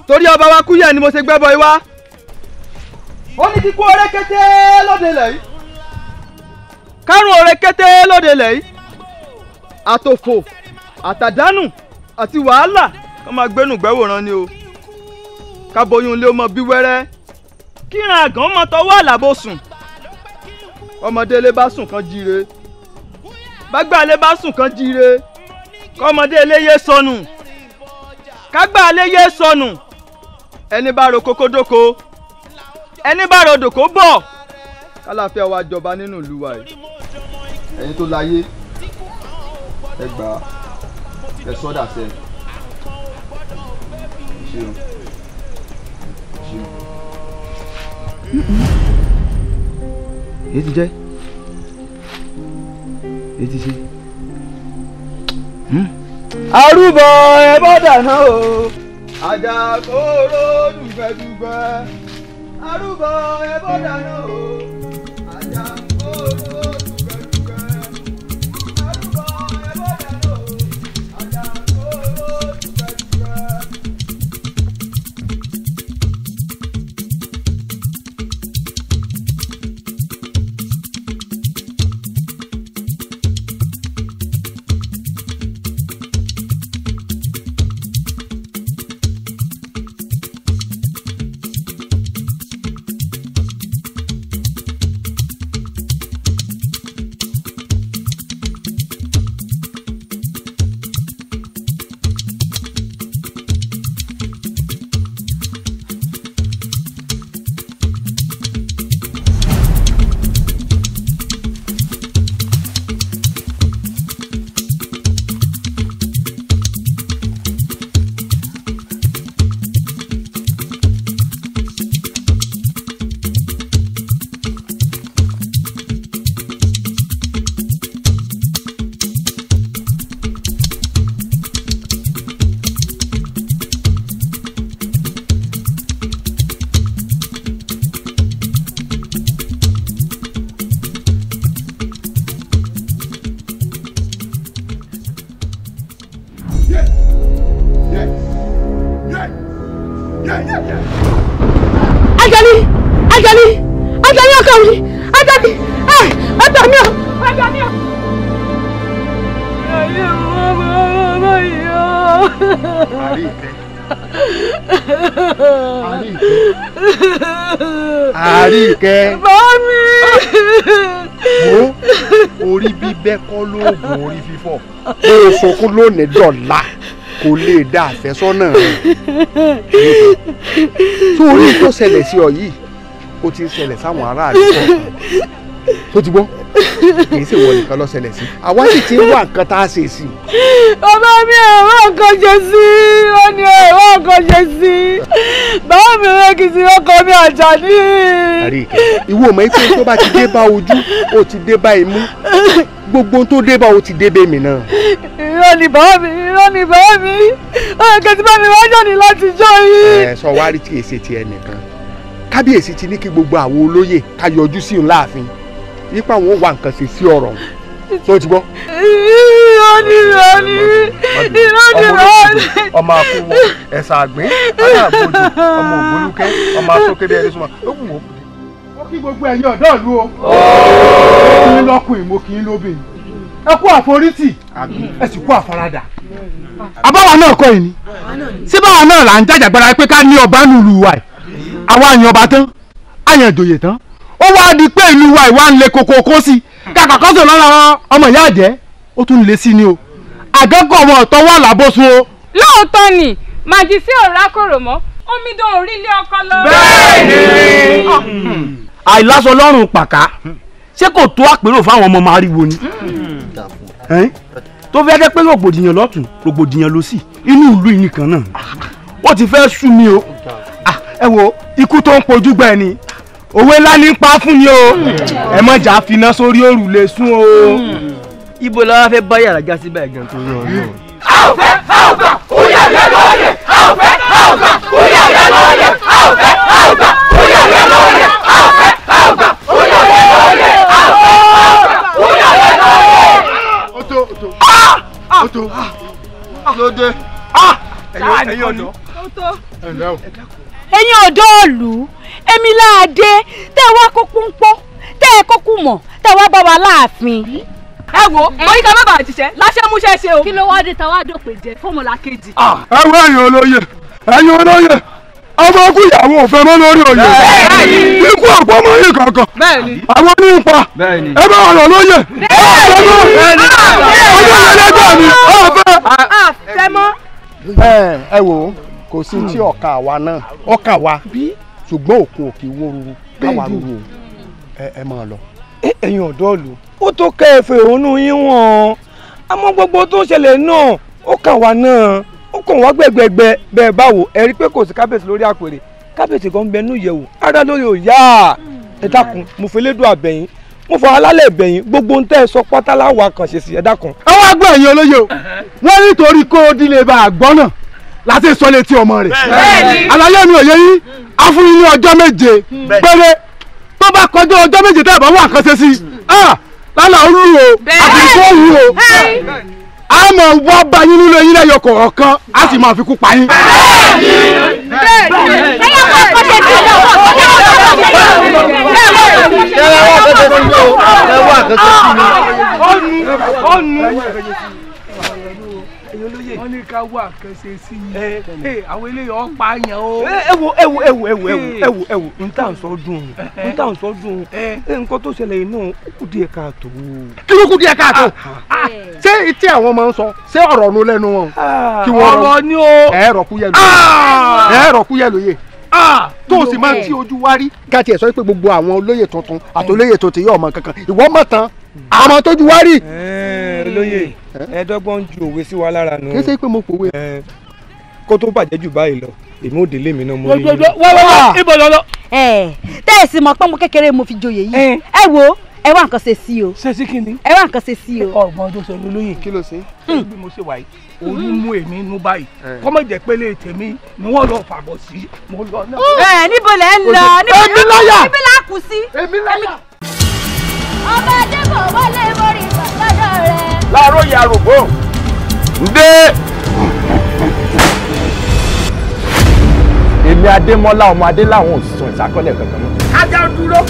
Torí ọba wa kúyẹ̀ ni mo ṣe gbẹ́bọ yìí wá. Ó ní kíkú ọrẹ́ kété lóde ilẹ̀ yìí, kárùn ọrẹ́ kété lóde ilẹ̀ yìí, àtòfò àtàdánù àti wàhálà kó máa gbénú gbẹ́wòrán ni o. Káboyún ilé ó mọ bí wẹ́rẹ́, kíran àgàn mọ tọwọ́ àlàbò sùn, ọmọdé ilé bá sùn kan jíire, Bágbà lé bá sùn kan jíire, kọ́mọdé eléyé sọnù, kágbà léyé sọnù, ẹni bá ro kókó dóko, ẹni bá ro dòkó bọ̀, kálàáfíà wa jọba nínú ìlú wa yìí. Ẹ̀yin tó láyé, ẹ gbà á, ẹ sọ́dà sẹ́, ṣeun ṣeun. Èyí ti jẹ́, èyí ti ṣe. Arúbọ ẹ bọ́ dáná o, àjàkóró dùgbẹ́dùgbẹ́. Arúbọ ẹ bọ́ dáná o, àjàkóró dùgbẹ́dùgbẹ́. Arúbọ ẹ bọ́ dáná o, àjàkóró dùgbẹ́dùgbẹ́. Ajani! Ajani! Ajani ọkọ mi! Ajani! Ẹ ẹ mi o! Ajani o! Ayé mo mọ yìí o. Àríkẹ́. Àríkẹ́. Bàámi. Wo orí bíbẹ́ kọ́ lóògùn orí fífọ́. Bó o sọkún lónìí dọ̀la kò lè dá àfẹ́sọ́nà rẹ̀. Tó orí tó ṣẹlẹ̀ sí ọ yìí, ó ti ń ṣẹlẹ̀ sáwọn aráàlú kọ̀ọ̀kan. Tó ti gbọ́, kì í ṣèwọ nìkan ló ṣẹlẹ̀ sí. Àwa sì ti ń wá nǹkan tá a ṣe sí. Bàbá mi ẹ̀rọ nǹkan ṣe sí, ó ní ẹ̀rọ nǹkan ṣe sí. Bàbá mi rẹ̀ kì í sí ọkọ mi Àjàní. Àríkẹ́, ìwọ mọ̀ pé tó bá ti dé bá ojú, ó ti dé bá imú. Gbogbo ohun tó dé bá o ti dé bẹ́ẹ̀ mi náà. Irọ́ ni bàbá mi, irọ́ ni bàbá mi. Ọ̀rẹ́ kìí bá mi wájà ní láti jọ yìí. Ẹ sọ wá rí tí èsì ti ẹnìkan. Kábíyèsí ti ní kí gbogbo àwọn olóyè ká yọjú sí òun láàfin. Nípa àwọn ò wá nǹkan ṣe sí ọ̀rọ̀ òun. Sọ ti gbọ́. Irọ́ ni irọ́ ni irọ́ ni irọ́ ni. Ọmọ akówó ẹ̀sà àgbín aláàbòjù ọmọ ògbólúkẹ́ ọmọ asókè bí ẹni súnmọ́ ó kù wọ́n. Ó kí gbogbo ẹ̀yin ọ̀dọ́ ìlú o. Mo kí yín lọ́kùnrin, mo kí yín lóbìnrin. Ẹ kú àforítì, ẹ sì kú àfaradà. Àbáwa náà kọ́ yìí ni. Ṣé báwa náà là ń jàjàgbara pé ká ní ọba nílùú wa yìí? Àwa àyàn ọba tán, àyàn ìjòyè tán. Ó wá di pé ìlú wa ìwà ń le koko kó sí. Kàkà kọ́sọ̀ lára ọmọ ìyá àjẹ́, ó tún le sí ni o. Àgẹ́kọ̀ọ́ ọmọ ọ̀tọ̀ wà lábọ́sùn o. Lóòótọ́ ni, màjísí ò rákòrò mọ́, omidan orílẹ̀ ọkọ lọ. Bẹ́ẹ̀ni. Àìláṣọ lọ́rùn pàká, ṣé kò tó àpérò fáwọn ọmọ máa ríwo ni? Tó fẹ́ jẹ́ pé rògbòdìyàn lọ́tún, rògbòdìyàn lósì, inú ìlú yìí nìkan náà. Ó ti fẹ́ sú mi o. Ẹ wo ikú tó ń pojú gbẹ ni, òwe ńlá ní pa fún ni o. Ẹ má jà finá sórí òrùlé sùn o. Ibo la wá fẹ́ bá yàrá já sí báyìí gan torí ọ̀nà. A ò fẹ́, a ò gbà, ó yà yà lóye. A ò fẹ́, a ò gbà, ó yà yà lóye. A ò fẹ́, a ò gbà, ó yà yà lóye. A ò fẹ́, a ò gbà, ó yà yà lóye. A ò fẹ́, a ò gbà, ó yà yà lóye. Ó tó, ó tó, ó tó. Lóde. Ẹ̀yin ọ̀dọ́. Ẹ̀yin ọ̀dọ́ ìlú, èmi láàdé tẹ́ ẹ wá kó pọ́npọ́, tẹ́ ẹ kó kù mọ̀, tẹ́ ẹ wá bá wa láàfin. Ẹ wo, orí ká má bàa jíṣẹ́, láṣẹ múṣẹ́ ṣe o. Kí ló wá dé táwa dòpè jẹ fọ́mọlá kejì? Ẹ wo ẹ̀yin olóyè, ẹ̀yin olóyè, Ọmọ kú ìyàwó òfẹ́ mọ́ lórí oyè. Ikú ọ̀pọ̀ mọ́ yìí kankan. Àwọn ní ipa. Ẹ bá ọ̀rọ̀ lóye. Ọjọ́ ẹlẹ́gbẹ́ mi ọ̀fẹ́. Àfẹ́ mọ́. Ẹ wò ó, kò sí tí ọ̀ka àwa náà ọ̀ka wa ṣùgbọ́n òkun òkè wó ruru káwa ruru ẹ máa lọ. Ẹ̀yin ọ̀dọ́ ìlú ó tó kẹ́ ẹ fẹ́ ònú yín wọ̀n àmọ́ gbogbo tó ń ṣẹlẹ̀ náà ó kàn wá náà ó kàn wá gbẹ̀gbẹ̀gbẹ̀ bẹ́ẹ̀ báwo ẹ rí i pé kò sí kábíyèsí lórí àpèrè kábíyèsí kan ń bẹ nú ìyẹ̀wò ara lórí òyà ẹ dákun mo fi lédùn àbẹ̀yìn mo fọ alálẹ̀ bẹ̀yìn gbogbo ń tẹ́ ẹ sọ pátá láwa kàn ṣe sí ẹ dákun. Ẹ wá gbọ́ ẹ̀yin olóye o, wọ́n nítorí kó o dílé bá a gbọ́ náà láti sọ létí ọmọ rẹ̀. Àlàyé mi ò yé yín, a fún yín ní ọjọ́ 7 péré tó bá kọjá ọjọ́ 7 tẹ́ ẹ bá wà kàn ṣe sí lálà ó rú o àti kó rú o a máa wá bá yín nílò yín lẹ́yọ kọ̀ọ̀kan a sì máa fi kú pa yín. Wọ́n ní ká wá àkànṣe sí i àwọn eléyìí ọ̀pá yẹn o. Ẹ wo ẹ wo ẹ wo ẹ wo ẹ wo ẹ wo n tà ń sọ dùn n tà ń sọ dùn nǹkan tó ṣẹlẹ̀ yìí náà ó kù díẹ̀ káàtó. Kí ló kù díẹ̀ káàtó? Ṣé etí àwọn máa ń sọ ṣé ọ̀rọ̀ nu lẹ́nu wọn? Ọ̀rọ̀ ni o. Ẹ̀rọ kúyẹ̀ lóye. Ẹ̀rọ kúyẹ̀ lóye. Tó o sì máa ń tí ojú wá rí. Ká tiẹ̀ sọ pé gbogbo àwọn olóyè tuntun àti olóyè tó ti yọ ọmọ kankan ìwọ mọ̀ tán àwọn tójú wá rí. Olóyè ẹ̀ẹ́dọ́gbọ́n ju òwe sí wa lára nù. Kì í ṣe pé mo pòwe. Kó tó bàjẹ́ jù báyìí lọ èmi ò délé mi náà mo rí i. Wá ibo lọ lọ. Tẹ́ ẹ sì mọ̀ pé mo kékeré mo fi joyè yìí ẹ wo ẹ wá nǹkan ṣe sí o. Ṣe sí kí ni. Ẹ wá nǹkan ṣe sí o. Ọgbọ́n tó ṣe lólóyè. Kí ló ṣe. Bí mo ṣe wà yìí orí mú èmi nú báyìí kọ́mọ̀ jẹ́ pé lè tèmi ni wọ́n lọ fàbọ̀ sí mo lọ náà. Ẹ níbo lẹ ń lọ níbo la kù sí. Èmi láyà. Ọba Adébọ̀ wọlé mórí bàbá rẹ̀. Láàárọ̀ yà rògbò ǹdẹ́. Èmi Adémọ́lá ọmọ Adé làwọn ò sùn ìsákọ́lẹ̀ kankan mọ́. Kájà ó dúró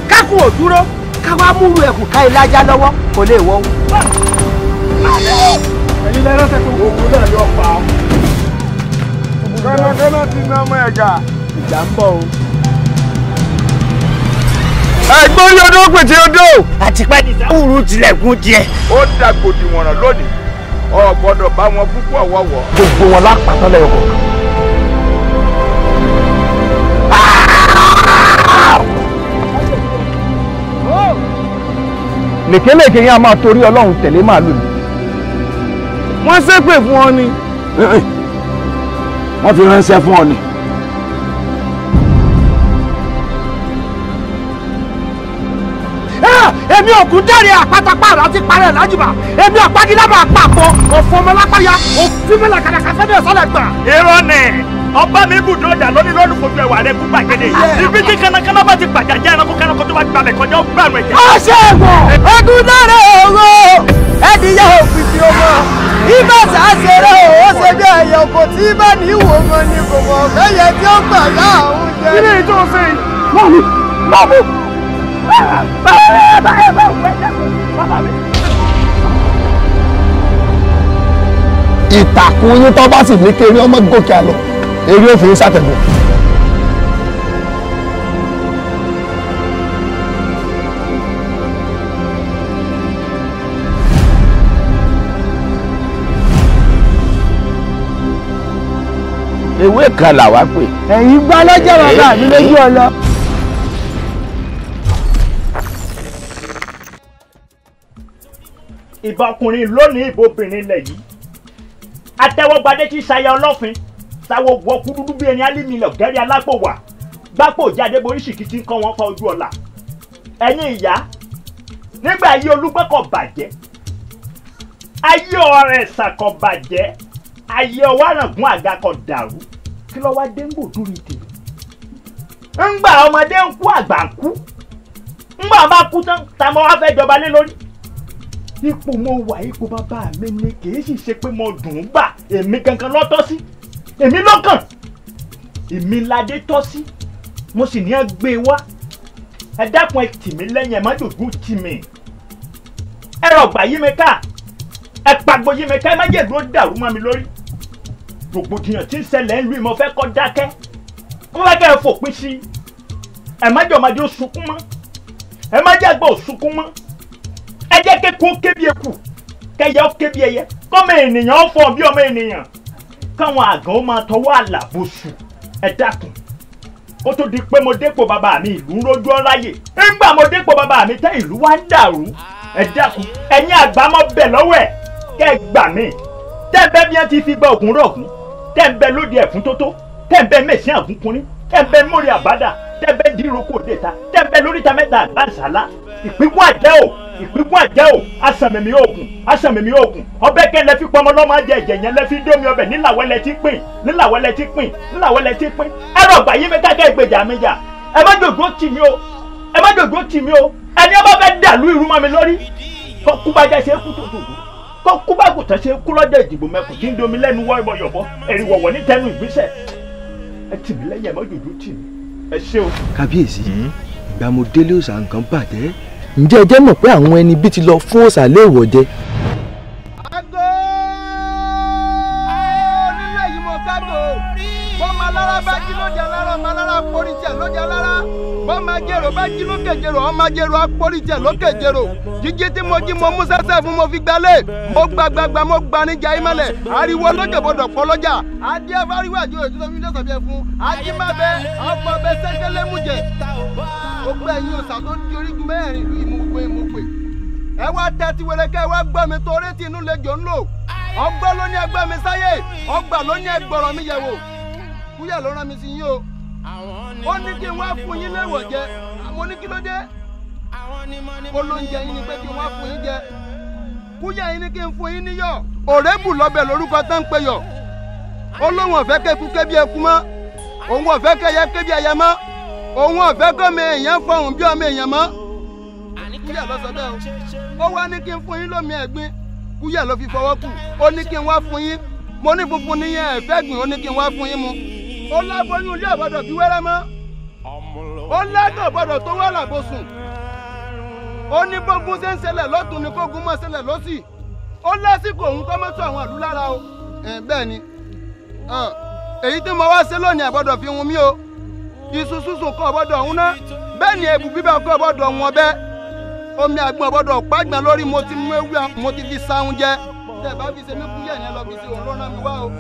kákùn ò dúró káwá múru ẹkùn ká ilé ajá lọ́wọ́ kò lè wọ́. Ẹ̀yin lẹ́rọ tẹ̀sán ògùn náà yóò pa ọ́. Kọ́nàkọ́nà ti ná ọmọ ẹ̀gà. Ìjà ń bọ̀ o. Ẹ̀gbọ́n yọdún ó pètè odò. Àtìpẹ́ ní sáwùrú tilẹ̀kùn tiẹ̀. Ó dàgbòdì wọ̀nràn lónìí o gbọ́dọ̀ bá wọn púpọ̀ wọ̀wọ̀. Gbogbo wọn lápàtàn lẹ́yọ kọ̀ọ̀kan. Lèkélèké yẹn a máa torí Ọlọ́run tẹ̀lé màálù ni. Wọ́n ṣépè fún ọ ni. Wọ́n fi ránṣẹ́ fún ọ ni. Èmi ògùn dẹ́rẹ̀ àpátápàrà ti parẹ́ lájùbà èmi àpágilábà àpapọ̀ òfò ọmọlápáyà òfin mẹ́lẹ̀ kàdàkà fẹ́ẹ́ sọ́lẹ̀ gbà. Irọ́ ni ọba mi bùdó ọjà lónìí lónìí fojú ẹwà rẹ kú gbàgede ibi tí kánnakánná bá ti gbàjà jẹ́ ẹranko kánnakó tó bá gbàbẹ̀ kọjá ó gbàrún ẹ̀jẹ̀. Ó ṣe wọ̀ ogun dára owó ẹ̀dìyà òfìfì ọmọ ibà sàṣẹrẹ ò ṣe bí ẹyẹ kò tí bá ní ìwò mọ ni kò mọ̀ fẹ́yẹ tí ó gbà láàrún jẹ. Kí ni èyí tó ń ṣe yìí? Mọ́mú mọ́mú. Ìtàkùn yín tó bá sì ní kéré ọmọ gòkè àlọ eré òfin ṣàtẹ̀gùn. Ewé kan làwa pè. Ẹ̀yin gbá lọ́jọ́ bàbá mi lójú ọlọ. Ìbà ọkùnrin lónìí ìbò obìnrin lẹ̀ yìí àtẹwọ́gbadé tí ṣayẹ ọlọ́fin sáwọ́ wọ kúdúdú bí ẹni alímilẹ̀ gẹ́rẹ́ alápò wà gbápò jáde borí ṣìkìtì ń kọ́ wọn fa ojú ọ̀la. Ẹ̀yin ìyá nígbà ayé olúgbẹ́ kò bàjẹ́ ayé ọ̀rẹ́sà kò bàjẹ́ ayé ọwárangún àga kò dàrú kí ló wá dé ń gbò dúró tèmi. Ńgbà ọmọdé ń kú àgbà ń kú ńgbà bá kú tán ta mọ́ wá fẹ́ jọba lé lórí. Ipò mo wà ipò bàbá mi ni kì í sì ṣe pé mo dùn ún gbà èmi gangan ló tọ́ sí èmi lọ́kàn èmi ládé tọ́ sí mo sì ní ẹ gbé e wá ẹ dákun ẹ tì mí lẹ́yìn ẹ má dògún tì mí ẹ rọ̀gbà yí mi ká ẹ pàgbó yí mi ká ẹ má jẹ́ ìlú ó dàrú mọ́ mi lórí. Rògbòdìyàn tí ń ṣẹlẹ̀ ń lu ìmọ̀ fẹ́ kọ́ dákẹ́ Mo fẹ́ kẹ́ ẹ fòpin sí ẹ má jẹ́ ọmọdé ó sunkún mọ́, ẹ má jẹ́ àgbà ó sunkún mọ́. Ẹ jẹ́ kéku ó ké bí eku, kẹyẹ ó ké bí ẹyẹ, kọ́mọ ènìyàn ó fọ̀ bí ọmọ ènìyàn, káwọn àgàn ó máa tọwọ́ àlàbòsù. Ẹ dákun, kó tó di pé mo dépò bàbá mi ìlú ń rojú ọ̀ráyè. Ńgbà mo dépò bàbá mi tẹ́ ìlú wá ń dàrú. Ẹ dákun, ẹ̀yin àgbà mọ́ bẹ̀ lọ́wọ́ ẹ̀ kẹ́ ẹ gbà mí. Tẹ́ ẹ bẹ́ bí wọ́n ti fi gba ògùn rọ̀gùn, tẹ́ ẹ bẹ́ lóde ẹ̀fún tótó, tẹ́ ẹ bẹ́ mẹ̀sìn àgúnkunrín, tẹ́ ẹ bẹ́ mórí àbádà, tẹ́ ẹ bẹ́ díroko òdeta, tẹ́ ẹ bẹ́ lóríta mẹ́ta àgbàǹsálá. Ìpínkún àjẹ́ o, ìpínkún àjẹ́ o, asàmìmí ògùn, asàmìmí ògùn. Ọbẹ̀ kẹ́ lẹ fi pọmọ lọ́mọ ajẹ́ ẹ̀jẹ̀ yẹn lẹ fi dómi ọbẹ̀ nílàwẹ́lẹ̀ tí pín, nílàwẹ́lẹ̀ tí pín, nílàwẹ́lẹ̀ tí pín. Ẹ̀rọ ọ̀gbà yín mi kákẹ́ ìgbèjà mi jà. Ẹ má dògbò tì mí o, ẹ má dògbò tì mí o. Ẹni ọba fẹ́ dàlú ìrú mọ́ mi lórí. Kọ́ kúbájá ṣe é kú tó dògbò, kọ́ kúbágùtàn ṣe é kú lọ́jọ́ ìdìbò mẹ́kùn tí ń domi lẹ́nu wọ́ yọ̀bọ̀ ẹ̀rì wọ̀wọ̀ ní tẹnu ìgbésẹ̀. Ẹ tì mí lẹ́yìn, ẹ má dògbò tì mí. Ẹ ṣé o. Kábíyèsí, ìgbà mo délé òòṣà nǹkan bàjẹ́. Ǹjẹ́ ẹ jẹ́ mọ̀ pé àwọn ẹni bí ti lọ fún òòṣà léèwọ̀ jẹ? Àgọ́ onílé yìí mo kágò. Bọ́mọ alára bá jí lóde alára, ọmọ alára porí tiẹ̀ lóde alára. Bọ́mọ ajérò bá jí lókè jèrò, ọmọ ajérò apórí tiẹ̀ lókè jèrò. Jíjí tí mo jí mo mú sẹ́sẹ́ fún mo fi gbalẹ̀. Mo gbàgbàgbà mo gba níjà ìmọ̀lẹ̀. Ariwo lójó gbọdọ̀ pọ̀ lọ́jà. Adé afáríwá àti òjò tó fi ń dọ̀sọ̀ bí ẹ fún. Ajímọ̀bẹ ọ̀pọ̀ bẹ sẹ́kẹ́lẹ́ mú jẹ. Gbogbo ẹ̀yin òòṣà tó di orígun mẹ́rin ìlú yìí mo gbogbo yín mo pè. Ẹ wá tẹ́tí wẹrẹkẹ́, ẹ wá gbọ́ mi torí tí inú lejò ń lò. Ọgbọ́n ló ní ẹgbẹ́ mi sáyé, ọgbà ló ní ẹgbọ̀rọ̀ mi yẹ̀wò. Kúyà ló rán mi sí yín o. Ó ní kí n wá fún yín léèwọ̀ jẹ. Mo ní kí ló dé? Ó ló ń jẹ yín ni pé kí n wá fún yín jẹ. Kúyà yín ní kí n fún yín níyọ̀. Òrébù lọ́bẹ̀ lórúkọ tán ń pe yọ̀. Ó lóun ọ̀fẹ́ kéku ké bí eku mọ́. Òun ọ̀fẹ́ kẹyẹ ké bí ẹyẹ mọ́. Òun ọ̀fẹ́ kọ́mọ èèyàn fọhùn bí ọmọ èèyàn mọ́. Kúyà ló sọ bẹ́ẹ̀ o. Ó wá ní kí n fún yín lómi ẹ̀gbin. Kúyà ló fi fọwọ́ kù. Ó ní kí n wá fún yín. Mo ní funfun níyẹn ẹ̀fẹ́ gbìn. Ó ní kí n wá fún yín mu. Ó láboyún ilé ọ̀gbọ́dọ̀ bí wẹ́rẹ́ mọ́. Ó lẹ́gàn gbọ́dọ̀ tó wà lábòsùn. Ó ní bógun ṣe ń ṣẹlẹ̀ lọ́tún ni kógun mọ́ ṣẹlẹ̀ lọ́sì. Ó lásìkò òun kọ́ mọ́tò àwọn ìlú lára o. Bẹ́ẹ̀ ni èyí tí mo wá ṣe lónìí àgbọ́dọ̀ fi hun mí o. Iṣu sísun kò gbọ́dọ̀ hun ná. Bẹ́ẹ̀ ni èbù bíbẹ̀ kò gbọ́dọ̀ wọn bẹ́ẹ̀. Omi àgbọn gbọ́dọ̀ pàgbọ́n lórí. Mo ti mú ewé mo ti fi sáhun jẹ. Tẹ́ bá fi ṣe mí kúyẹ̀ yẹn lọ fi ṣe òun ló rán mi wá o.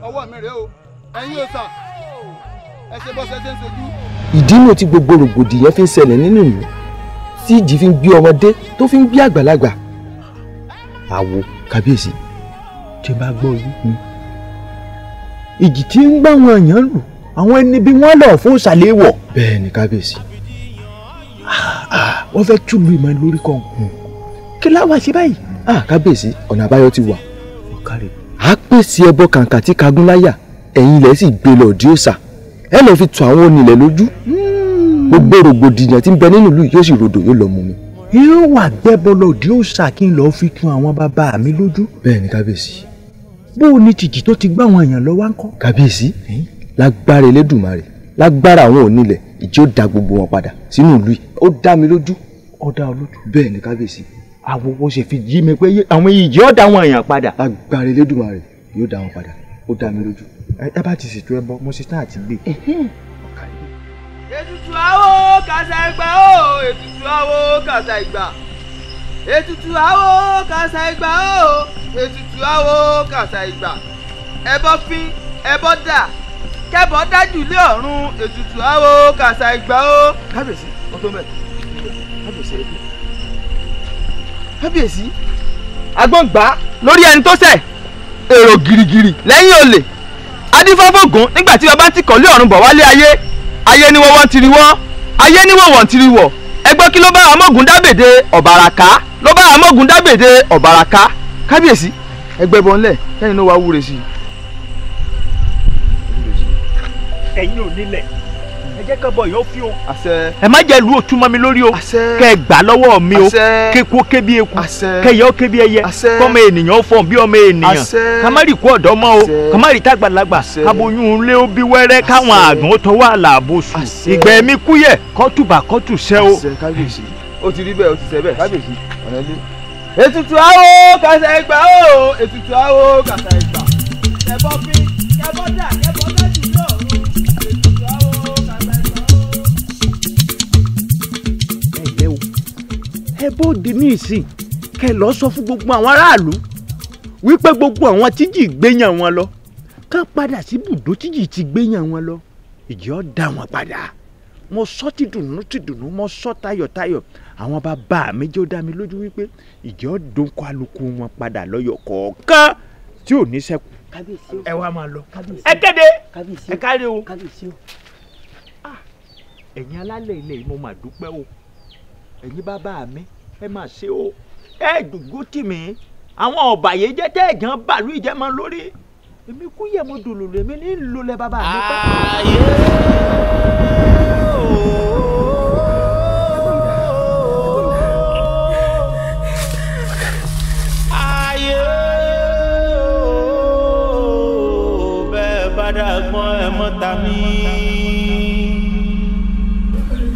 Ọwọ́ mi rèé o. Ẹ̀yin òòṣà, ẹ ṣe bọ́ ṣe ṣe ń ṣojú. Ìdí inú tí gbogbo rògbòdìyàn fi ń ṣẹlẹ̀ nínú ìlú, tí ìjì fi ń gbé ọmọdé tó fi ń gbé àgbàlagbà. Àwo kábíyèsí, tí bá gbọ́ yìí, ìjì tí ń gbá àwọn èèyàn lù, àwọn ẹni bí wọ́n lọ fún ìsàlẹ̀ wọ̀. Bẹ́ẹ̀ ni kábíyèsí. Wọ́n fẹ́ túlù ìmọ̀ lórí kan. Kí láwa ṣe báyìí? Kábíyèsí, ọ̀nà àbáyọ ti wà. A pèsè ẹbọ kàǹkà tí kagún láyà, ẹ̀yin ilẹ̀ sì gbé lọ òdì òòṣà. Ẹ lọ fi tu àwọn onílẹ̀ lójú. Gbogbo rògbòdìyàn tí ń bẹ nínú ìlú yóò sì rodò yóò lọ mú mi. Yóò wà gbẹ́bọ lọ òdì òòṣà kí n lọ́ọ́ fi tu àwọn bàbá mi lójú. Bẹ́ẹ̀ ni kábíyèsí. Bó o ní tìjì tó ti gbá àwọn èèyàn lọ wá ń kọ́. Kábíyèsí, lágbára Elédùmarè, lágbára àwọn onílẹ̀, ìjì ó da gbogbo wọn padà sínú ìlú yìí. Ó dá mi lójú. Ó dá ọ lójú. Bẹ́ẹ̀ ni kábíyèsí. Àwòwò ṣe fi jí mi pé àwọn ìjì ó dá àwọn èèyàn padà. Lágbára Elédùmarè yóò dá wọn padà. Ó dá mi lójú. Ẹ bá ti ṣètò ẹbọ, mo ṣe tán àti gbé. Ètùtù àwo kàṣà ìgbà o, ètùtù àwo kàṣà ìgbà. Ètùtù àwo kàṣà ìgbà o, ètùtù àwo kàṣà ìgbà. Ẹbọ fín, ẹbọ dà, kẹbọ dájú lé ọ̀run, ètùtù àwo kàṣà ìgbà o. Kábíyèsí, ó tó bẹ̀. Kábíyèsí, ẹ dé. Kábíyèsí, agbọ́ngbà lórí ẹni tó ṣẹ̀, èrò gìrìgìrì lẹ́yìn olè. Adífáfógún nígbà tí bàbá ti kọ̀lé ọ̀run bọ̀ wálé ayé. Ayé ni wọ́n wọ́n ti rí wọ́n, ayé ni wọ́n wọ́n ti rí wọ̀. Ẹ gbọ́ kí ló bá amógun dábèdè ọ̀bàràká, ló bá amógun dábèdè ọ̀bàràká. Kábíyèsí, ẹgbẹ́ bọ̀ ńlẹ̀ kẹ́yìn ló wá wúre sí i. Ẹ̀yin ò nílẹ̀, ẹ jẹ́ kọ́bọ̀ yóò fi o. Àṣẹ. Ẹ má jẹ́ lu òtún mọ́ mi lórí o. Àṣẹ. Kẹ́ ẹ gbà lọ́wọ́ mi o. Àṣẹ. Kéku ó ké bí eku. Àṣẹ. Kẹ́yẹ ó ké bí ẹyẹ. Àṣẹ. Kọ́mọ ènìyàn ó fọ̀n bí ọmọ ènìyàn. Àṣẹ. Ká má rí kú ọ̀dọ́ mọ́ o. Àṣẹ. Ká má rí tàgbàlagbà. Àṣẹ. Káboyún ilé ó bí wẹ́rẹ́. Káwọn àgàn ó tọwọ́ àlàbò sùn. Àṣẹ. Ìgbẹ́ mi kúyẹ̀ kọ́tùbà kọ́tù sẹ́ o. Àṣẹ kábíyèsí. Ó ti rí bẹ́ẹ̀, ó ti ṣe bẹ́ẹ̀ kábíyèsí. Ọ̀nà ilé. Ètùtù àwo kàṣà ìgbà o, ètùtù àwo kàṣà ìgbà. Kẹbọ fín, kẹbọ dà, kẹbọ dájú lọ́run. Ètùtù àwo. bóde ní ìsìn kẹ́ lọ sọ fún gbogbo àwọn aráàlú wípé gbogbo àwọn tíjì gbéyàn wọn lọ kán padà sí ibùdó tíjì ti gbéyàn wọn lọ ìjì ó dá wọn padà. Mo sọ ti dùnnú ti dùnnú, mo sọ tayọ̀tayọ̀. Àwọn bàbá mi jẹ́ ó dá mi lójú wípé ìjì ó dún kálukú wọn padà lọ́yọ̀ kọ̀ọ̀kan tí ò ní ṣẹ́kù. Ẹ wá máa lọ. Ẹ kéde ẹ káre o. Ẹ̀yin alálẹ̀ ilẹ̀ yìí mo máa dúpẹ́ o. Ẹ̀yin bàbá mi ẹ máa ṣe o. Ẹ dùgbò tì mí. Àwọn ọ̀bàyéjẹ́ tẹ́ ẹ̀gán bàlú ìjẹ́mọ lórí. Èmi kú yẹ mo dòlòlò èmi ní lólẹ̀ bàbá mi pa. Ayé o, bẹ́ẹ̀ bá dàgbọ́n ẹ mọ́ ta mí.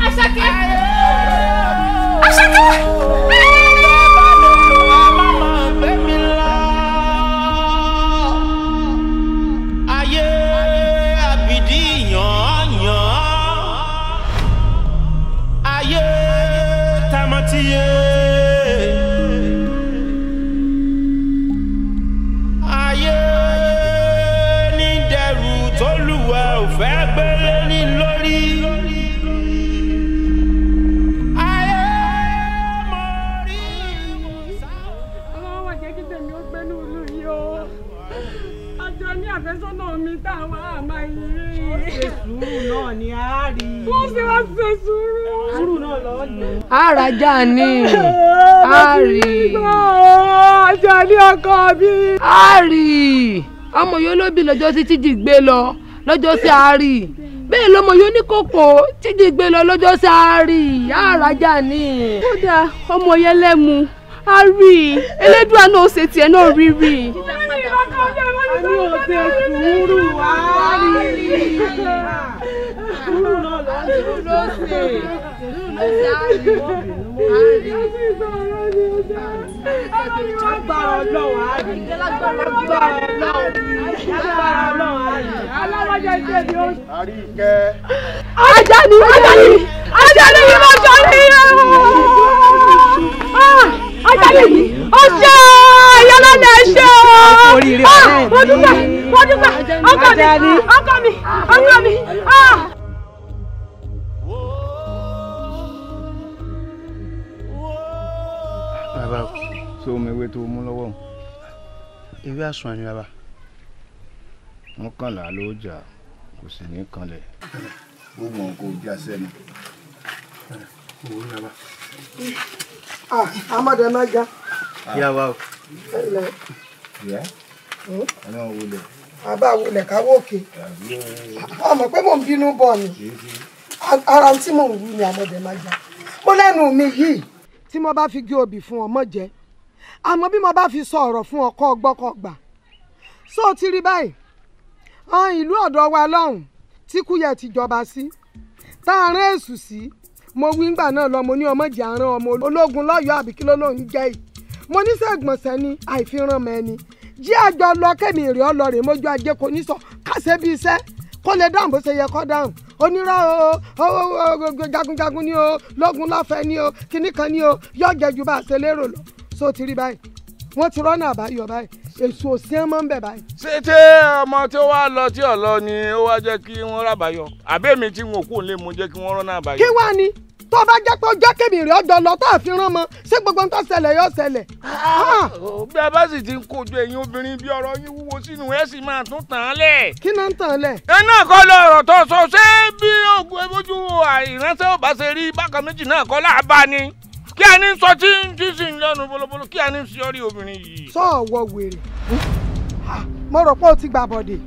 Àṣàkẹ́! Àṣàkẹ́! Ayé ní dẹrù tólúwa ò fẹ́ gbélé ní lórí. Ayé mo rí ìwòsàn. Ọlọ́run wà jẹ́ kí tèmi ó gbé ní ìlú yìí o. Àjọ ní àfẹ́sọ́nà mi tá a wá àmà yìí. Ó ṣe sùúrù náà ni a rí. Wọ́n ṣe wá ṣe sùúrù. Sùúrù náà lọ́ọ́ ní. Àràjà ni a rí. Àjọ ní ọkọ mi. A rí ọmọ yóò ló bí lọ́jọ́ sí tíjì gbé lọ lọ́jọ́ sí a rí. Bẹ́ẹ̀ lọmọ yóò ní kókó tíjì gbé lọ lọ́jọ́ sí a rí. Àràjà ni. Kódà ọmọ yẹn lẹ́mu a rí i Elédùà náà ó ṣe tiẹ̀ náà rí rí. A ní o ṣe sùúrù a rí. Sùúrù náà lọ́ọ́ ní. Sùúrù ló ṣe. Sùúrù ló ṣe a rí. A rí. Agbára Ọlọ́run á rí. Agbára Ọlọ́run. Agbára Ọlọ́run á rí. Aláwọ̀jẹ ìṣèlú ó. Àríkẹ́. Àjàní Àjàní Àjàní yìí máa jọ ní. Àjàní ó ṣe ìyálọ́dẹ ṣe o. Mo dúpẹ́ mo dúpẹ́ ọkọ mi ọkọ mi ọkọ mi. Bàbá o, so omi ewé tó mú lọ́wọ́. Ewé àsùn ni bàbá. Mọ́kànlá ló jà kò sì ní kanlẹ̀. Gbogbo wọn kò já sẹ́nu. Òwò ni bàbá. Amọ̀dé máa já. Ìyá wa o. Ẹlẹ. Ìyá. Ọlọ́run wulẹ̀. Bàbá wulẹ̀ káwọ́ òkè. Ọmọ pé mò ń bínú bọ̀ ni. Ara tí mò ń wú ni amọ̀dé máa já. Mo lẹ́nu mi yìí tí mo bá fi gé obì fún ọmọ jẹ. Àmọ́ bí mo bá fi sọ ọ̀rọ̀ fún ọkọ ọgbọ́kọ gbà. Só ti rí báyìí? Àwọn ìlú ọ̀dọ̀ wa lọ́hùn tí Kúyẹ̀ ti jọba sí. Tá a rán èṣù sí. Mo wí ngbà náà lọ mo ní ọmọ jẹ àrùn ọmọ ológun lọ́yọ̀ọ́ àbí kí ló ló ń jẹ́ yìí. Mo ní sẹ́gbọ̀nsẹ̀ ni àìfihàn mọ́ ẹni. Jí àjọ lọ kẹ́mi ìrì ọlọ́rẹ̀ mójú ajé kò ní sọ kásẹ̀ bí iṣẹ́ kó lè dáhùn bó ṣe yẹ kó dáhùn. Onírọ̀ o jagunjagun ni o lógun lọ́fẹ̀ẹ́ ni o kíní kan ni o yóò jẹ́ ju bá a ṣe lérò lọ. So ti rí báyìí wọ́n ti rọ́nà àbáyọ báyìí èso òsín mọ́ ń bẹ̀ báyìí. Ṣé ṣé ọmọ tí ó wá lọ tí ò lọ ni ó wá jẹ́ kí wọ́n rábàáyọ àbẹ́mi tí wọn ò kú lè mú jẹ́ kí wọ́n rọ́nà àbáyọ. Kí wàá ní tó bá jẹ́ pé ọjọ́ kébì rẹ̀ ọjọ́ lọ tó àfihàn mọ́ ṣé gbogbo ń tó ṣẹlẹ̀ yóò ṣẹlẹ̀. Bí a bá sì ti ń kojú ẹ̀yin obìnrin bí ọ̀rọ̀ yín wúwo sínú ẹ̀ sì máa tún tàn án lẹ̀. Kí náà ń tàn án lẹ̀. Ẹ náà kọ́ lọ ọ̀rọ̀ tó sọ ṣé bí ogun ebójú ìránṣẹ́ ò bá ṣe rí bákan méjì náà kọ́ láàbá ni kí a ní sọ tí ń tí sì ń lẹ́nu bolobolo kí a ní sí ọrí obìnrin yìí. Sọ ọwọ́ wèrè mo rò pé o ti gbà bọ̀dẹ̀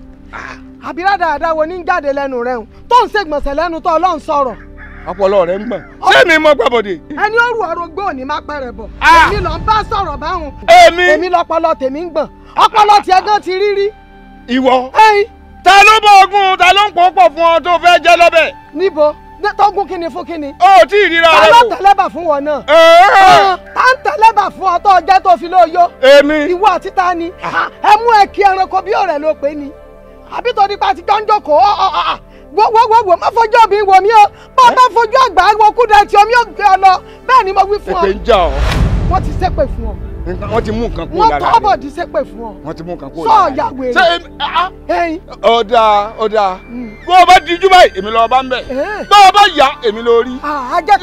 àbí rádaràda wo ní ń jáde lẹ́nu rẹ̀ ń tó ń ṣègbọ̀nsẹ̀ lẹ́nu tó Ọlọ́run sọ̀rọ̀. Ọpọlọ rẹ ń gbọ̀n. Ṣé mi mọ gbàbọdè. Ẹni ó rù ọ̀rọ̀ gbó ní má pẹrẹ bọ̀. Èmi lọ ń bá sọ̀rọ̀ báwọn. Èmi. Èmi lọpọlọ tèmi ń gbọ̀n. Ọpọlọ tiẹ̀ gan ti rí rí. Ìwọ. Ta ló bọ ogun ta ló ń pò pọ̀ fún ọ tó fẹ́ jẹ́ lọ́bẹ̀. Níbo tógun kíni fún kíni. Ó tí ì ríra rẹ Ta wò. ló tẹ̀lẹ́bà fún wọn náà. Ta ń tẹ̀lẹ́bà fún ọ tó jẹ́ tó fi lóyó. Èmi. Ìwọ àti ta ni. Ẹ mú ẹ kí ẹranko bí ọ̀rẹ́ ló pé ni. Àbí tó nípa ti jọ́njọ́kọ̀ Wo má fojú òbí wò mí o. Bá a bá fojú àgbà wo kúdà tí omi ò gbé ọ lọ. Bẹ́ẹ̀ ni mo wí fún ọ. Èpè ń jà ọ́. Wọ́n ti ṣépè fún ọ. Wọ́n ti mú nǹkan kúrò lára rẹ̀. Wọ́n tọ́ bọ̀dì ṣépè fún ọ. Wọ́n ti mú nǹkan kúrò lára rẹ̀. Sọ ọ̀yà wèrè. Ọ̀dà ọ̀dà. Bó o bá dijú báyìí, èmi lọ bá ń bẹ̀. Bó o bá yá, èmi lọ rí.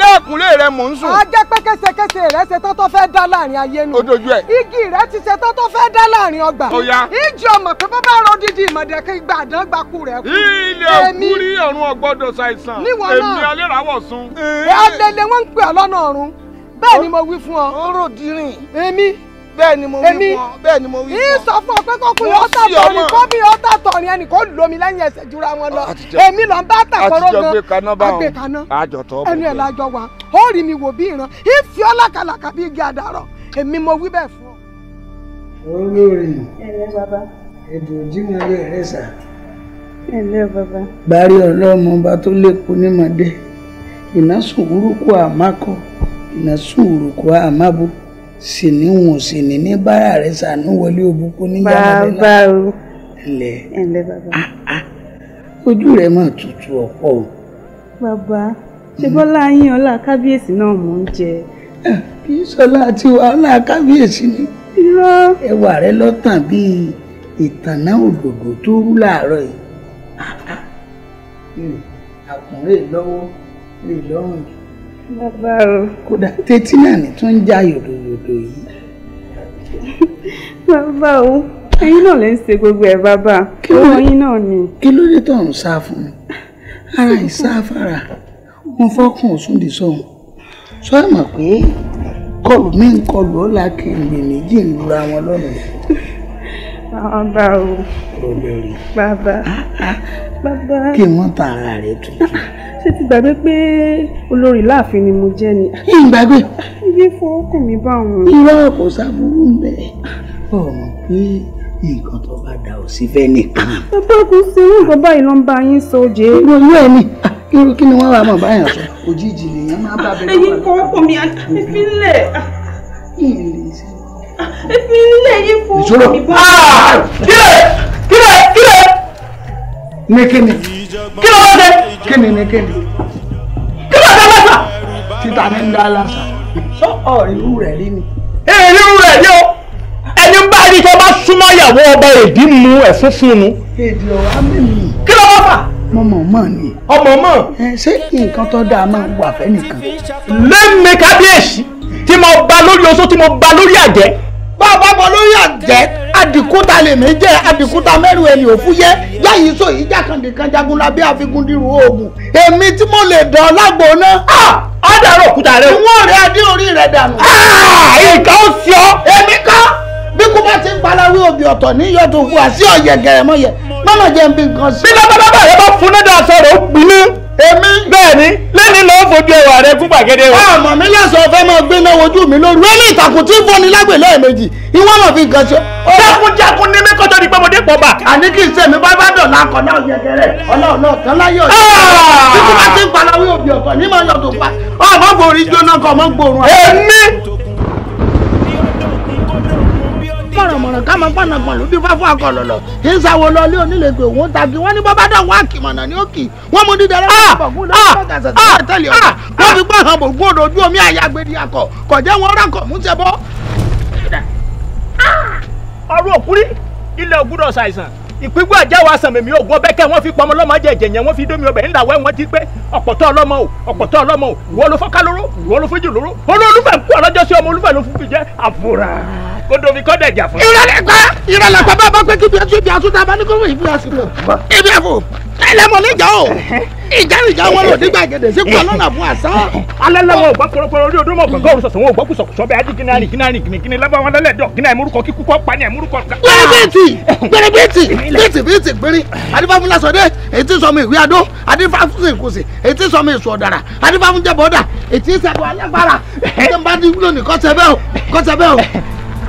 Lẹ́ẹ̀kúnlé rẹ mò ń sùn. A jẹ́ pé késekése rẹ ṣe tán tó fẹ́ dá láàrin ayé nu. Ó dojú ẹ̀. Igi rẹ ti ṣe tán tó fẹ́ dá láàrin ọgbà. Ó yá. Ìjì ọmọ pé bó bá rọ dídì ìmọ̀dẹ̀kẹ́ ìgbà àdán gbakú rẹ̀ kú. Ilé òkú rí ọ̀run ọ̀gbọ́dọ̀ ṣàìsàn. Èmi aléràwọ̀ sun. Alẹ́lẹ̀ wọ́n ń pè ọ́ lọ́nà ọ̀run. Bẹ́ẹ̀ ni mo wí fún ọ. Ó rò dírìn. Èmi. Bẹ́ẹ̀ ni mo wí fún ọ. Bẹ́ẹ̀ ni mo wí fún ọ. Ì sọ fún ọ pé kókùnrin ọ̀tà tọ̀rìn kóbì ọ̀tà tọ̀rìn ẹnì kó lomi lẹ́yìn ẹsẹ̀ jura wọn lọ. Èmi lọ ń bá tàkọ́rọ́ gan. Àtijọ́ gbé kaná bá wọn. Àgbè kaná. Àjọtọ̀ bọ̀. Ẹnu ẹ̀ lájọ wa. Ó rí mi wò bí ìran. Ìfi ọ́ làkàlàkà bí igi àdàrọ̀. Èmi mo wí bẹ́ẹ̀ fún ọ. Olórí. Ẹ̀lẹ́ bàbá. Èdè òjìmọ̀ rẹ̀ rẹ̀ sà. Ẹ̀lẹ́ bàbá. Bárí ọlọ́mọ ọba tó lépo nímọ̀dé. Ìnásùn burúkú àmákọ. Ìnásùn òrùkọ àmábo. Sì ní wọn sì ní ní bára rẹ sànú wọlé òbúkú níjà mọ̀lẹ́lá. Bàbá o. Ẹ̀lẹ́. Ẹ̀lẹ́ bàbá. Ojú rẹ máa tutù ọ̀pọ̀ o. Bàbá, ṣé bọ́lá yín ọlá kábíyèsí náà mò ń jẹ. Kì í sọlá àti wàhálà kábíyèsí ni. Irọ́. Ẹwà rẹ lọ́tàn bíi ìtànná òdòdó tó rú láàárọ̀ yìí. Àkùnrin lọ́wọ́ rè lọ́rùn jù. Bàbá o. Kódà tẹ́tí náà ni tó ń já yòdòyòdò yìí. Bàbá o, ẹ̀yin náà lè ń ṣe gbogbo ẹ̀ bàbá. Owó yín náà ni. Kí ló dé tó ń sá fún mi? Ara ìsáfara, wọn fọkàn òsúndì sọ̀hún. Sọ ẹ̀ mọ̀ pé kọlù mi ń kọlù ó la kèǹgbè méjì ń lura wọn lọ́nà. Bàbá o. Olórí. Bàbá. Bàbá. Kí wọ́n ta ara rẹ̀ tuntun. Ṣé ti gbàgbé pé olórí láàfin ni mo jẹ́ ni. Ìgbàgbé. Ibi fọwọ́kùn mi bá wọn. Irọ́ kò sábúrú ń bẹ̀. Ó mọ̀ pé nǹkan tó bá da ò sí fẹ́ nìkan. Bàbá kò sí irú nǹkan báyìí ló ń bá yín sọ jẹ́. Irú irú ẹ̀ ni irú kí ni wọ́n wá mọ̀ báyàn sọ. Òjijì lèèyàn máa bá bẹ̀rẹ̀. Ẹyin fọwọ́kùn mi ìfilẹ̀. Ìfilẹ̀ yín fọwọ́kùn mi bá. Kílẹ̀ kílẹ̀ kílẹ̀. Ní kíni? Kí ló dé? Kíni ni kíni? Kí ló dé lásà? Títa ní ń dá lásà. Sọ irú rẹ̀ rí ni. Irú rẹ̀ ni o. Ẹni ń bá ẹni tó bá súnmọ́ ìyàwó ọba èdè mu ẹ̀fún fún un. Èdè ọ̀rá mímì. Kí ló wá fà? Mo mọ̀ mọ̀ ni. Ọmọ mọ̀. Ṣé nǹkan tó dáa máa wà fẹ́ nìkan? Lẹ́mi kábíyèsí tí mo bá lórí oṣó tí mo bá lórí àjẹ́. Bá a bá bọ lórí àjẹ́, àdìkúta lèmi jẹ́, àdìkúta mẹ́rù ẹni ò fúyẹ́, yáyí sọ yìí jákàndé kan jagunlabi àfikún dírú oògùn. Èmi tí mo lè dán lágbo náà. Ọ̀dàrọ̀ òkúta rẹ o. Ìwọ̀n rẹ̀ adé orí rẹ̀ dànù. Nǹkan ó sí ọ. Èmi kọ́ bí kò bá ti ń palawé obì ọ̀tọ̀ ní yọ̀tò fún wa sí ọ̀yẹ̀ gẹ̀rẹ́mọ̀yẹ̀ mọ́nà jẹ́ nbí nǹkan sí. Bí bàbá rẹ bá fún náà aṣọ rẹ̀ ó gbiná. Èmi. Bẹ́ẹ̀ni, lẹ́ni lọ́ọ́ fojú ẹwà rẹ fún gbàgede o. Ọmọ mi lẹ́sọ̀ fẹ́ máa gbéná wojú mi lóru. Ó ní ìtàkùn tí ń fọ́ni lágbè lẹ́ẹ̀mejì. Ìwọ́n náà fi nǹkan ṣe. Jagunjagun ní mi kọ́tọ́ di pé mo dé pọ̀ bá. Àní kì í ṣe mi bá bá dọ̀là akọ náà yẹgẹrẹ. Ọlọ́ọ̀lọ́ kan láyé ọ̀yẹ́. Bí kò bá ti ń palawé obì ọ̀tọ̀ ní máa yọ̀tò pa. Ọmọ gbòòrò jóná kọ ọmọ gbòòrùn. Èmi. Mọ̀rànmọ̀ràn ká máa pànà gbọ̀n ló bí fáfún akọ̀lọ̀lọ̀ kì í sáwọ́ lọ ilé onílẹ̀gbẹ̀ òun tagi wọ́n ní bọ́ bá dàn wá kìmọ̀nà ní òkì wọ́n mú dídẹ lọ́wọ́ bọ̀gún lọ́wọ́ kàṣà sí tẹ́lẹ̀ ọ̀gá wọ́n fi gbọ́ hàn bògún odò ojú omi àyàgbédi akọ̀ kọ̀jẹ́ wọn rákọ̀ mú ṣe bọ́. Ọrùn òkúrí ilẹ̀ ògúdọ̀ ṣàìsàn ìpínpín àjáwọ̀ àsànmẹ̀mí ògùn ọbẹ̀ kẹ́ wọ́n fi pamọ́ lọ́mọ jẹ̀jẹ̀ yẹn wọ́n fi dómi ọbẹ̀ ńlá wẹ́ wọ́n ti pé ọ̀pọ̀tọ́ ọlọ́mọ o ọ̀pọ̀tọ́ ọlọ́mọ o ìwọ ló fọ́ká lóró ìwọ ló fújì lóró olólùfẹ́ ń kú ọlọ́jọ́ sí ọmọ olúfẹ́ ló fún fi jẹ́ àfúrà kó domi kọ́ dẹ̀jà fún. Ìrọ̀lẹ́ pa bá bá pé kí ibi àtúntà bá ní kó ibi àsìkò ibi àfò ẹlẹ́mọ̀ níjà o ìjà ìjà wọn lò nígbà gèdè sí kú ọlọ́nà fún àṣà. Alẹ́ lọ́wọ́ ògbà pọ̀rọ̀pọ̀rọ̀ orí odó mọ̀ gbọ̀ngàn òrùsọ̀sọ̀ wọn ògbà kùsọ̀kùsọ̀ bẹ́ẹ̀ adí kíní kíní kíní kíní lábá wọn lẹ́lẹ́dọ̀ kíní àìmúrúkọ kíkú kọ́ pa ní àìmúrúkọ. Gbẹrẹbíìtì gbẹrẹbíìtì bíìtì bíìtì gbérí adífáfún lásọdé èyí tí sọmọ ìwé adó adífáfún ìkùsì èyí tí sọmọ èso ọ̀dàrà adífáfún jẹbọdà èyí tí sẹbọ alágbára èyí tí ń bá lónìí kọ́sẹ̀ bẹ́ẹ̀ o kọ́sẹ̀ bẹ́ẹ̀ o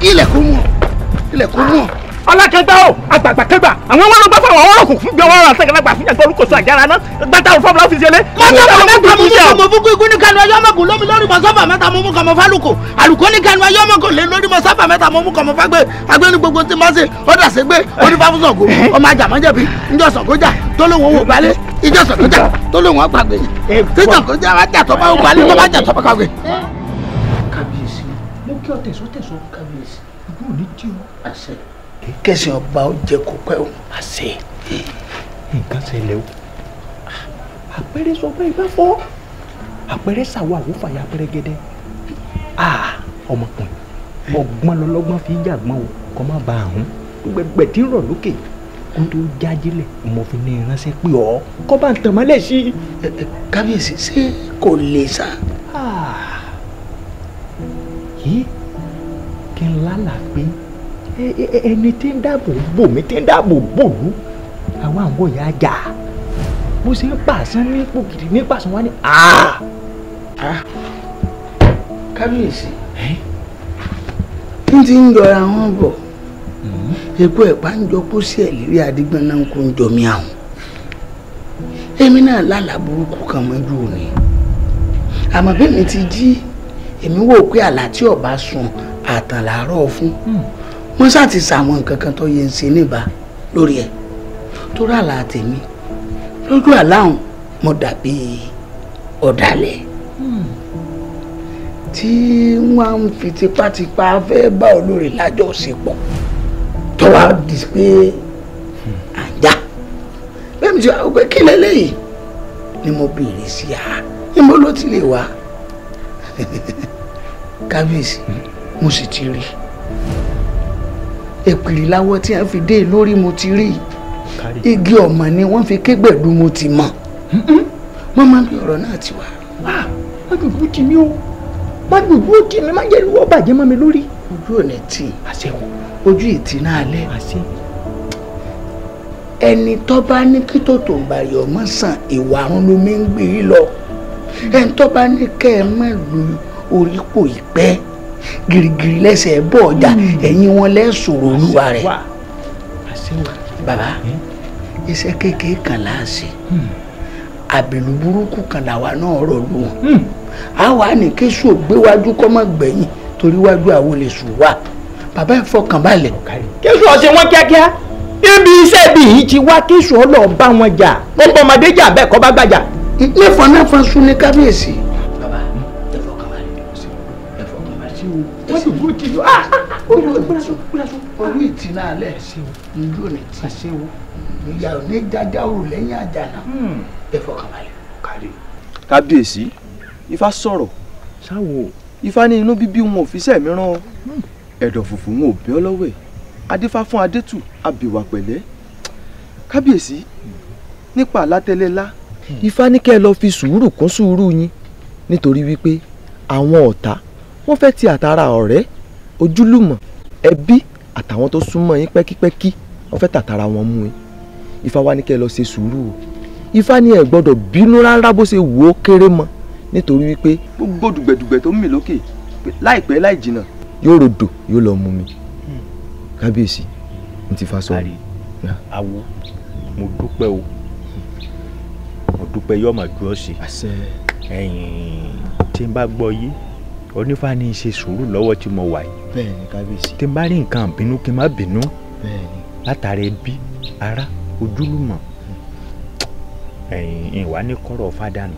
ilẹ̀kùn mú ọ ilẹ̀kùn mú ọ. Ọlákẹgbà o àgbàgbàkẹgbà àwọn wọn ló gbà fún àwọn ọ̀rọ̀ kò fún bí ọwọ́ àtẹkẹlẹgbà fún yàgbọ́ olùkóso àjàrà náà gbàtà òfò ọmọ láfi ṣẹlẹ̀. Mọ́sọ́fà mẹ́ta mú mú kọmọ fún ikú ní kanu ayọ́mọ̀ kò lómi lórí mọ́sọ́fà mẹ́ta mú mú kọmọ fálùkò àlùkò ní kanu ayọ́mọ̀ kò lé lórí mọ́sọ́fà mẹ́ta mú mú kọmọ fágbé agbé ní gbogbo tí ma ṣe ó dà sí gbé onífàfúsọ̀gò ọmọ ajàmọ́jẹ̀bi ìjọ Ṣàngójà tó lóun owó balẹ̀ ìjọ Ṣàngójà tó lóun ọgbàgbé tí Ṣàngójà wá jà tó bá wọ balẹ̀ tó bá jà tó bá gbàgbé. Kábíyèsí mo kí ọ tẹ̀sọ́ tẹ̀sọ́. Kábíyèsí ojú ò ní jí o. Àṣẹ. Kẹsàn ọba ó jẹ kó pẹ́ o. Àṣẹ. Nǹkan ṣẹlẹ̀ o. Àpẹẹrẹ sọ pé ìgbà fọ́. Àpẹẹrẹ ṣàwọ̀ àwòfàyà pẹrẹgẹdẹ. Ọmọkùnrin ọgbọ́n lọlọ́gbọ́n fi jàgbọ́n o kọ́ má ba àrùn gbẹgbẹ tí ń rọ̀ lókè kó tó jájílẹ̀ mo fi ní ìránṣẹ́ pé ọ kọ́ bá ń tàn mọ́lẹ̀ sí i. Kábíyèsí ṣé kò lè sá. Yìí kí n lálàá pé ẹni tí ń dáàbò bò mí tí ń dáàbò bò lú àwọn àwọn ìyá ajá bó ṣe ń pàṣán ní pòkìrì ní pàṣán wá ní. Kábíyèsí n ti ń jọra wọn bọ̀ epo ẹ̀pá ń jọ kó sí ẹ̀lérí adigbọ́n náà kó ń jọ mí àwọn èmi náà lálàá burúkú kan mọ́jú òní àmọ́ bí mi ti jí èmi wò pé àlá tí ọba sùn àtàn làárọ̀ fún wọ́n ṣáà ti sàwọn nǹkan kan tó yẹ ń ṣe níbà lórí ẹ̀ tó rà àlá tèmi lójú àlá òun mo dàbí ọ̀dàlẹ̀ tí wọ́n ń fi tipátipá fẹ́ bá olórí lájọṣepọ̀ tó wá di pé à ń já bẹ́ẹ̀ mi ti wá pé kí lélẹ́yìí ni mo béèrè sí a níbo ló ti lè wá. Kábíyèsí mo sì ti rí èpìrì láwọ tí wọ́n fi dé lórí mo ti rí igi ọmọ ni wọ́n fi kégbèdú mo ti mọ̀ wọ́n máa ń bí ọ̀rọ̀ náà ti wá. Má dùdú tì mí o má dùdú tì mí má jẹ́ lúwọ́ bàjẹ́ mọ́ mi lórí. Ojú ò ní tì ojú ìtì náà lẹ́ ẹni tó bá ní kí tòtò ń bàrí ọmọ sàn ìwà àrùn lomi ń gbé e lọ ẹni tó bá ní kẹ́ ẹ má lu orí pò ìpẹ́ girigiri lẹ́sẹ̀ bọ̀ ọjà ẹ̀yìn wọn lẹ́sọ̀rọ̀ olúwa rẹ̀. Bàbá iṣẹ́ kékeré kan là á ṣe àbẹ̀lú burúkú kan làwa náà rọ̀ lù wọ́n a wà ní kéṣù ògbéwájú kọ́ mọ́ gbẹ̀yìn torí wájú àwọn olè sùn wà. Bàbá ẹ̀ fọkàn balẹ̀. Kéṣù ọ̀sẹ̀ wọn kíákíá ibi iṣẹ́ ibi yìí ti wá kéṣù ọlọ́ọ̀ bá wọn jà ó ń bọ́ ọmọdé jà bẹ́ẹ̀ kọ́ bá gbàjà. Nífọ̀n náà fọn sún ní kábíyèsí. Bàbá ẹ fọkàn balẹ̀ ẹ fọkàn balẹ̀. Wọ́n ti dúró tì í. Orí ìtì náà lẹ̀ ojú ò ní tì ìyá ò ní jájá òrù lẹ́yìn àjànà ẹ fọkàn balẹ̀. Kábíyèsí ifá sọ̀rọ̀ sáwo ifá ní inú bíbí wọn ò fi sẹ́ mi rán ẹ̀dọ̀ fùfù wọn ò bẹ́ ọ lọ́wọ́ ẹ̀ adífá fún adétù abìwà pẹ̀lẹ́. Kábíyèsí nípa àlátẹ́lẹ́lá ifá ní kẹ́ ẹ lọ́ọ́ fi sùúrù kún sùúrù yín nítorí wípé àwọn ọ̀tá wọ́n fẹ́ ti àtàrà ọ̀rẹ́ ojúlùmọ̀ ẹbí àtàwọn tó súnmọ́ yín pẹ́kípẹ́kí wọ́n fẹ́ tàtàrà wọn mú yín. Ifá wa ní kẹ́ ẹ lọ́ọ́ ṣe sùúrù o. Ifá ní ẹ gbọ́dọ̀ bínú rárá bó ṣe wù ó kéré mọ́ nítorí wípé gbogbo dùgbẹ̀dùgbẹ̀ tó ń mì lókè láìpẹ́ láì jìnnà yóò rodò yóò lọ mú mi. Kábíyèsí n ti fa sọ. Awo mo dúpẹ́ o mo dúpẹ́ yóò máa ju ọ sí. Ẹ̀yin tí n bá gbọ́ yé onífà ní í ṣe sùúrù lọ́wọ́ tí mo wà yìí. Bẹ́ẹ̀ni kábíyèsí. Tí n bá rí nǹkan bínú kí n má bínú. Bẹ́ẹ̀ni. Látara ẹbí ará ojúlùmọ̀ ẹ̀yin ìwà ní kọ́rọ̀ fádànù.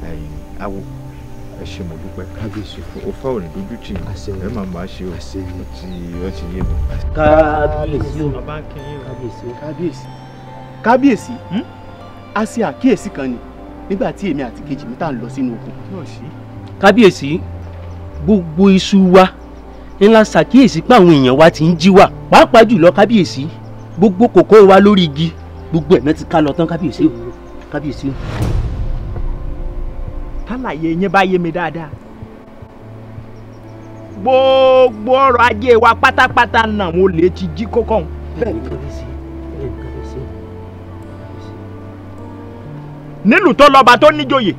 Ẹ̀yin awo ẹ ṣé mo dúpẹ́. Kábíyèsí o fẹ́ òní dójú tì mí ẹ máa máa ṣe o ó ti yé mi. Kábíyèsí o kábíyèsí o kábíyèsí kábíyèsí a ṣe àkíyèsí kan ni nígbà tí èmi àti kejì mi tá à ń lọ sínú oko. Kábíyèsí gbogbo iṣu wa ńlá ṣàkíyèsí pé àwọn èèyàn wa ti ń jí wa pàápàá jùlọ kábíyèsí gbogbo kòkó wa lórí igi gbogbo ẹ̀ náà ti ká lọ tán kábíyèsí o kábíyèsí o. Tálàyé yín bá yé mi dáadáa gbogbo ọrọ̀ ajé wa pátápátá náà wọn lè ti jí kókó ọ̀hún. Bẹ́ẹ̀ni kábíyèsí bẹ́ẹ̀ni kábíyèsí. Nílùú tó lọ́ba tó níjòyè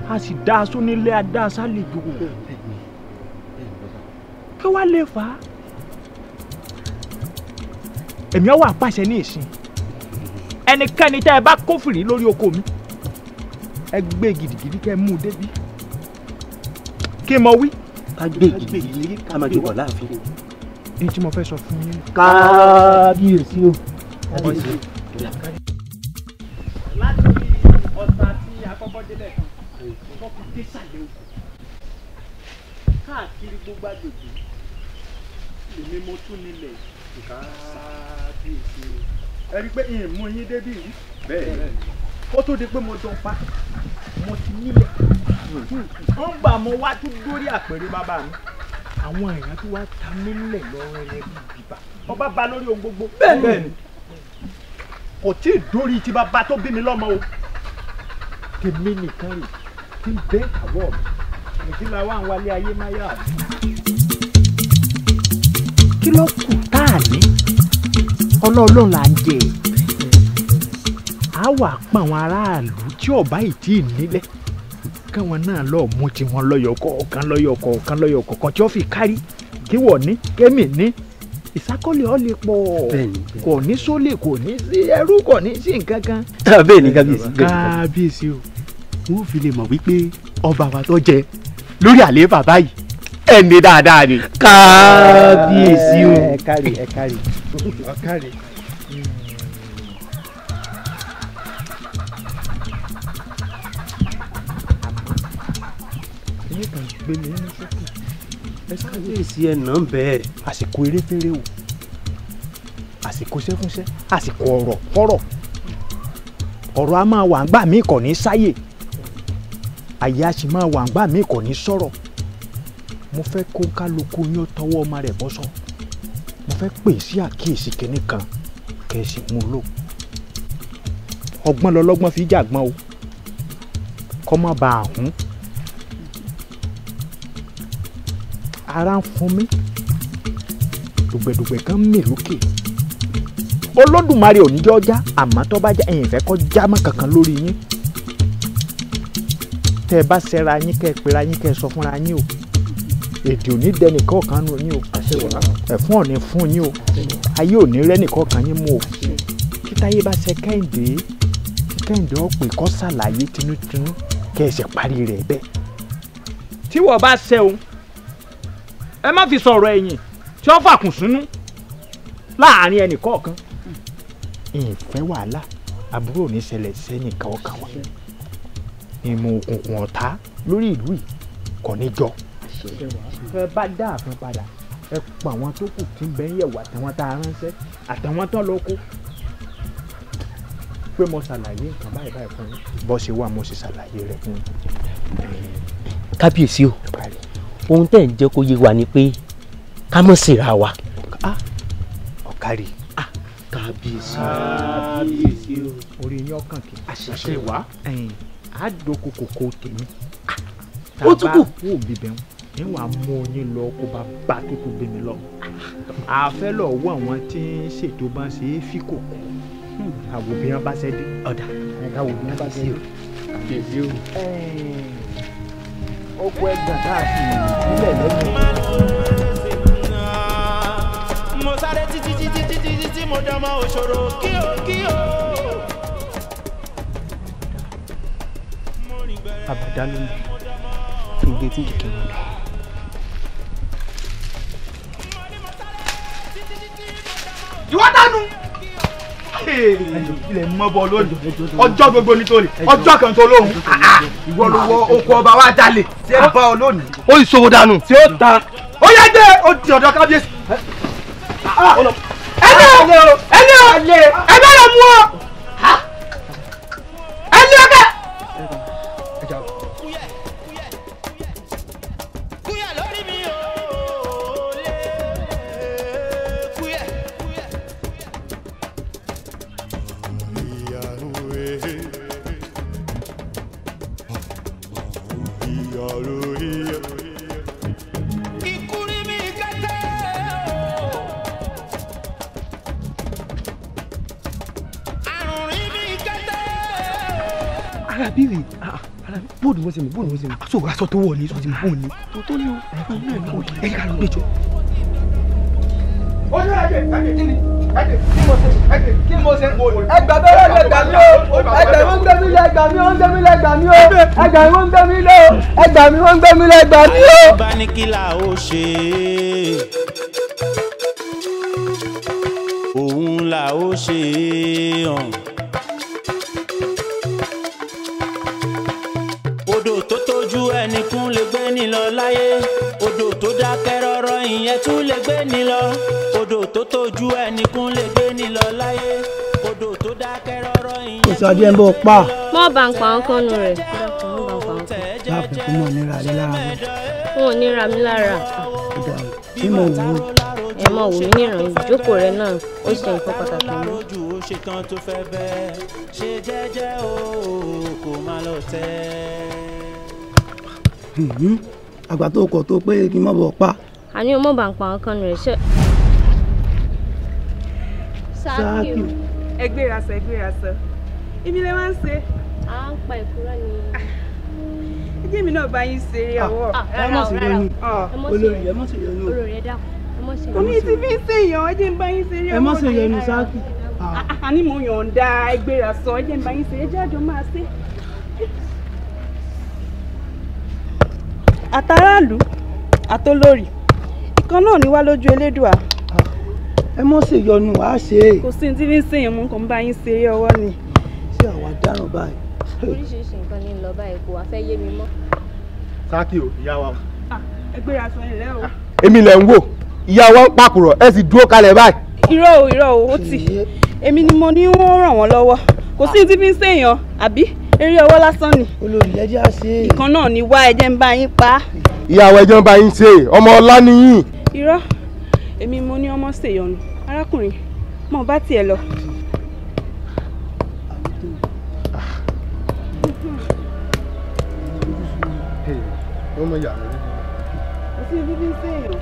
a sì dá aṣọ nílé a dá aṣọ àlejò kí wàá lè fà á. Èmi ó wá pàṣẹ ní ìsìn. Ẹnikẹ́ni tẹ́ ẹ bá kófìrí lórí oko mi, ẹ gbé gidigidi kẹ́ ẹ mú un débi. Kí n mọ wí. Ká gbé gidigidi ká máa gbé bọ̀ láàfin. Ní tí mo fẹ́ sọ fún yín. Kábíyèsí o. Láti ọ̀tà tí a kọ́kọ́ délẹ̀ kan, tó fi dé sàlẹ̀ oko. Káàkiri gbogbo agbègbè, èmi mo tún nílẹ̀. Kábíyèsí o. Ẹ rí i pé ìmú yín débì rí. Bẹ́ẹ̀ kó tó di pé mo dán pa, mo ti nílẹ̀. Ń gbà mo wá tún dórí àpèrè bàbá mi. Àwọn èèyàn tó wá ta mí nílẹ̀ lọ́rọ̀ ẹni bíbà. Ọba ba lórí ohun gbogbo. Bẹ́ẹ̀ni. Kò tí ì dórí ti bàbá tó bí mi lọ́mọ o. Tèmi nìkan rè tí ń bẹ́ àwọ̀ mi. Èyí la wá ń wálé ayé máyà mi. Kí ló kù tá a ní? Ọlọ́ọ̀lọ́ là ń jẹ. A wà pa àwọn aráàlú tí ọba yìí tí ì nílẹ̀. Káwọn náà lọ mú tiwọn lọ́yọ̀ kọ̀ọ̀kan lọ́yọ̀ kọ̀ọ̀kan lọ́yọ̀ kọ̀ọ̀kan tí ó fi kárí kí wọ́n ní kémì ní ìsákọ́lẹ̀ ọ̀ lè pọ̀ kò ní sólè kò ní sí ẹrú kò ní sí nǹkan kan. Bẹ́ẹ̀ ni kábíyèsí. Kábíyèsí o, wọ́n fi lè mọ̀ wípé ọba wa tó jẹ lórí àlééfà báyìí ẹni dáadáa ni. Kábíyèsí o. Ẹ kárí ẹ kárí ẹ kárí. Kábíyèsí ẹ̀ nà ń bẹ́ẹ̀. Àsìkò eré fèrè o, àsìkò sẹ́fúnṣẹ́, àsìkò ọ̀rọ̀ fọ́rọ̀. Ọ̀rọ̀ a máa wà ńgbà míì kò ní sáyè, àyè a sì máa wà ńgbà míì kò ní sọ̀rọ̀. Mo fẹ́ kó kálukú yín ó tọwọ́ ọmọ rẹ̀ bọ́sọ̀. Mo fẹ́ pè sí àkíyèsí kinní kan kẹ́ ẹ sì mú lò. Ọgbọ́n lọlọ́gbọ́n fi jàgbọ́n o, kọ́ má bàa hún. Ara ń fún mi, dùgbẹ̀dùgbẹ̀ kan mì lókè. Olódùmarè ò ní jọ́ já, àmọ́ tó bá já ẹ̀yin fẹ́ kó já mọ́ kankan lórí yín. Tẹ́ ẹ bá ṣẹra yín kẹ́ ẹ pera yín kẹ́ ẹ sọ fúnra yín o. Èdè ò ní dẹni kọ̀ọ̀kan nù yín o. Ẹ̀fún ò ní fún yín o. Ayé ò ní rẹ́nì kọ̀ọ̀kan yín mú o. Kí táyé bá ṣe Kẹ́hìndé, kí Kẹ́hìndé ó pè kó ṣàlàyé tinútinú kẹ́ ẹ sì parí rẹ̀ bẹ́ẹ̀. Tí wọ́n bá ṣe o, ẹ má fi sọ̀rọ̀ ẹ̀yìn tí wọ́n fàkùn sínú láàrin ẹnì kọ̀ọ̀kan. Ìfẹ́ wàhálà àbúrò ní ṣẹlẹ̀ sẹ́yìn kọ̀ọ̀kan wa. Ìmọ̀ òkùnkùn ọ̀tá lórí ìlú yìí kò ní jọ. Ẹ bá dá ààfin padà, ẹ pa àwọn tó kù tí ń bẹ ń yẹ̀wò àtàwọn tá a ránṣẹ́ àtàwọn tán lọ kó. Pé mo ṣàlàyé nǹkan báyìí báyìí fún yín. Bó ṣe wà mo sì ṣàlàyé rẹ̀ fún yín. Kábíyèsí o, ohun tẹ́ ń jẹ́ kó yé wa ni pé ká mọ̀ síra wa. Ọ̀kárì. Kábíyèsí. Kábíyèsí o. Orí yín ọkàn kì í. Àṣìṣe wa. Àdókò kòkó tèmi. Ó tún kù. Tàbá wò bíbẹ̀ wọn. Ní wàá mú yín lọ kó bá bá tó tó bí mi lọ. Àfẹ́ lọ wọ àwọn tí ń ṣètò bá ń ṣe é fi kòkó. Àwò bí wọ́n bá ṣẹ́ dé. Ọ̀dà. Àwò bí wọ́n bá ṣẹ́ dé. Kábíyèsí o. Oko ẹgbà tá a fi ìbílẹ̀ lẹ́nu. Mo sáré títí títí títí títí mo dánmọ́ òṣòro kíó kíó. Àbàdá ló ń bí gbé tí kìkì wọn lọ. Ìwọ dánú. Ilẹ̀ mọ́ bọ lónìí, ọjọ́ gbogbo nítorí ọjọ́ kan tó lóhùn. Ìwọ ló wọ oko ọba wa jalè. Ṣé ẹ bá ọ lónìí? Ó sì ṣòwò dànù. Ṣé ó ta? Ó yá dé, ó di ọ̀dọ̀ kábíyèsí. Ẹni o! Ẹni o! Ẹni o mú ọ! Ẹni o kẹ! Arábìnrin, bóòdù wọ́n ṣe mọ̀, bóòdù wọ́n ṣe mọ̀. Aṣọ aṣọ tó wọ̀ ni, sọ ti mọ̀ bóòdù ni. Tó tó ní o, ẹ ká lọ gbẹjọ. Ojú ẹ̀jẹ̀ ẹ̀jẹ̀ kí ni? Kí mo ṣe? Ẹgbà bẹ́rẹ̀ lè gbà mí o. Ẹgbà mi ń gbé mi lé, ẹgbà mi ń gbé mi lé, ẹgbà mi o. Ẹgbà mi ń gbé mi lé o. Ẹgbà mi ń gbé mi lé, ẹgbà mi o. Bá ní kí la ó ṣe, òun la ó ṣe hàn. Odò tó tójú ẹnìkún lè gbé ní lọ láyé. Odò tó dákẹ́ rọ́rọ́ ìyẹn tún lè gbé ní lọ. Odò tó tójú ẹnìkún lè gbé ní lọ láyé. Odò tó dákẹ́ rọ́rọ́ ìyẹn kò sọ díẹ̀ ń bọ̀ pa. Mọ́ bá ń pa ọkàn nù rẹ̀. Láàpù kó mọ̀ nira rẹ lára mi. N ò níra mi lára. Tí mo wù ú. Ẹ mọ̀ wò mí níran, ìjókòó rẹ náà ó ṣe nǹkan pàtàkì mú. Ó ṣe tán tó fẹ́ bẹ́ẹ̀ ṣe jẹ́jẹ́ o kò má lọ tẹ́. Àgbà tó kọ̀ tó pé kí n má bọ̀ pa. Àní o mọ̀ bá ń pa ọkàn nù rẹ̀ ṣe. Sáàkì. Ẹ gbéra sọ, ẹ gbéra sọ. Ibi lẹ máa ń ṣe. À ń pa ìkúrọ́ ni. Ẹ jẹ́ mi náà bá yín ṣe eré ọwọ́. Ẹ má ṣe yọnu. Olórí ẹ má ṣe yọnu. Olórí ẹ dákun. Ẹ má ṣe Kò ní ti fi ń ṣèyàn, ẹ jẹ́ ń bá yín ṣe eré ọwọ́. Ẹ má ṣe yọnu Sáàkì. Àní mo yọ̀ǹda, ẹ gbéra sọ, ẹ jẹ́ ń bá yín ṣe, ẹ jẹ́ àjọ máa ṣe. Àtàràlù àtolórí ìkan náà ní wá lójú Elédùà. Ẹ mọ̀ ṣe yọnu wàá ṣe é. Kò sí ní tí fi ń ṣèyàn, mo kàn ń bá yín ṣe eré ọwọ́ ni. Ṣé àwa dáràn báyìí? Oríṣiríṣi nǹkan ní lọ báyìí, kò wá fẹ́ yé mi mọ́. Sáàkì o, ìyá wa. Ẹ gbéra sọ ilẹ̀ o. Èmi lẹ̀ ń wò, ìyá wa ń pàkùrọ̀, ẹ sì dúró kalẹ̀ báyìí. Irọ́ o, irọ́ o, ó tì. Èmi ni mo ní wọ́n ràn wọ́n lọ́wọ́. Kò sí ní tí fi ń ṣèyàn, àbí? Eré ọwọ́ lásán ni. Olórí ẹ jẹ́ á ṣe é. Ìkan náà ni wá, ẹ jẹ́ ń bá yín pa á. Ìyàwó ẹ jẹ́ ń bá yín ṣe é, ọmọ ọlá nìyí. Irọ́, èmi mo ní ọmọ ṣèyọnu. Arákùnrin, mo bá tiẹ̀ lọ. Ọmọ ìyá mi. Kò sí ibi tí ń ṣèyàn.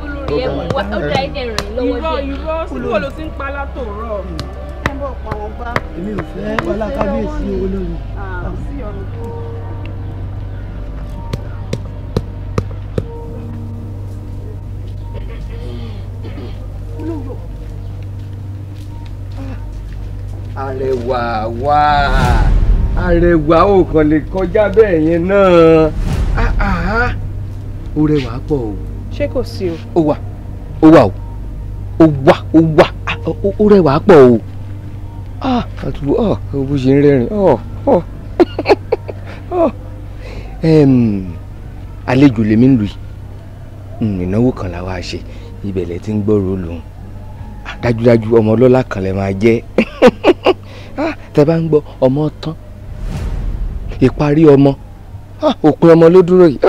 Olórí ẹ mú wá, ó dá ẹ̀jẹ̀ rìn lọ́wọ́ Irọ́ díẹ̀. irọ́, síbò ló ti ń pa látòórọ̀. Ẹ bọ̀ pa wọn bá. Èmi ò fẹ́ wàhálà kábíyèsí olórí. Kò sí ọ̀run. Arẹwà wá, arẹwà ò kàn lè kọjá bẹ́ẹ̀ yẹn náà. Ó rẹwà pọ̀ o. Ṣé kò sí o? Ó wà, ó wà o, ó wà, ó wà, ó rẹwà pọ̀ o. Àtúbọ̀ bó ṣe ń rẹ́rìn. Àlejò lèmi ń lu yìí, ìnáwó kan la wá ṣe, ibẹ̀ lẹ ti ń gbọ́rọ̀ lòun. Dájúdájú ọmọ ọlọ́lá kan lẹ máa jẹ́. Tẹ bá ń gbọ́ ọmọ tán, ìparí ọmọ, òpin ọmọ ló dúró yìí.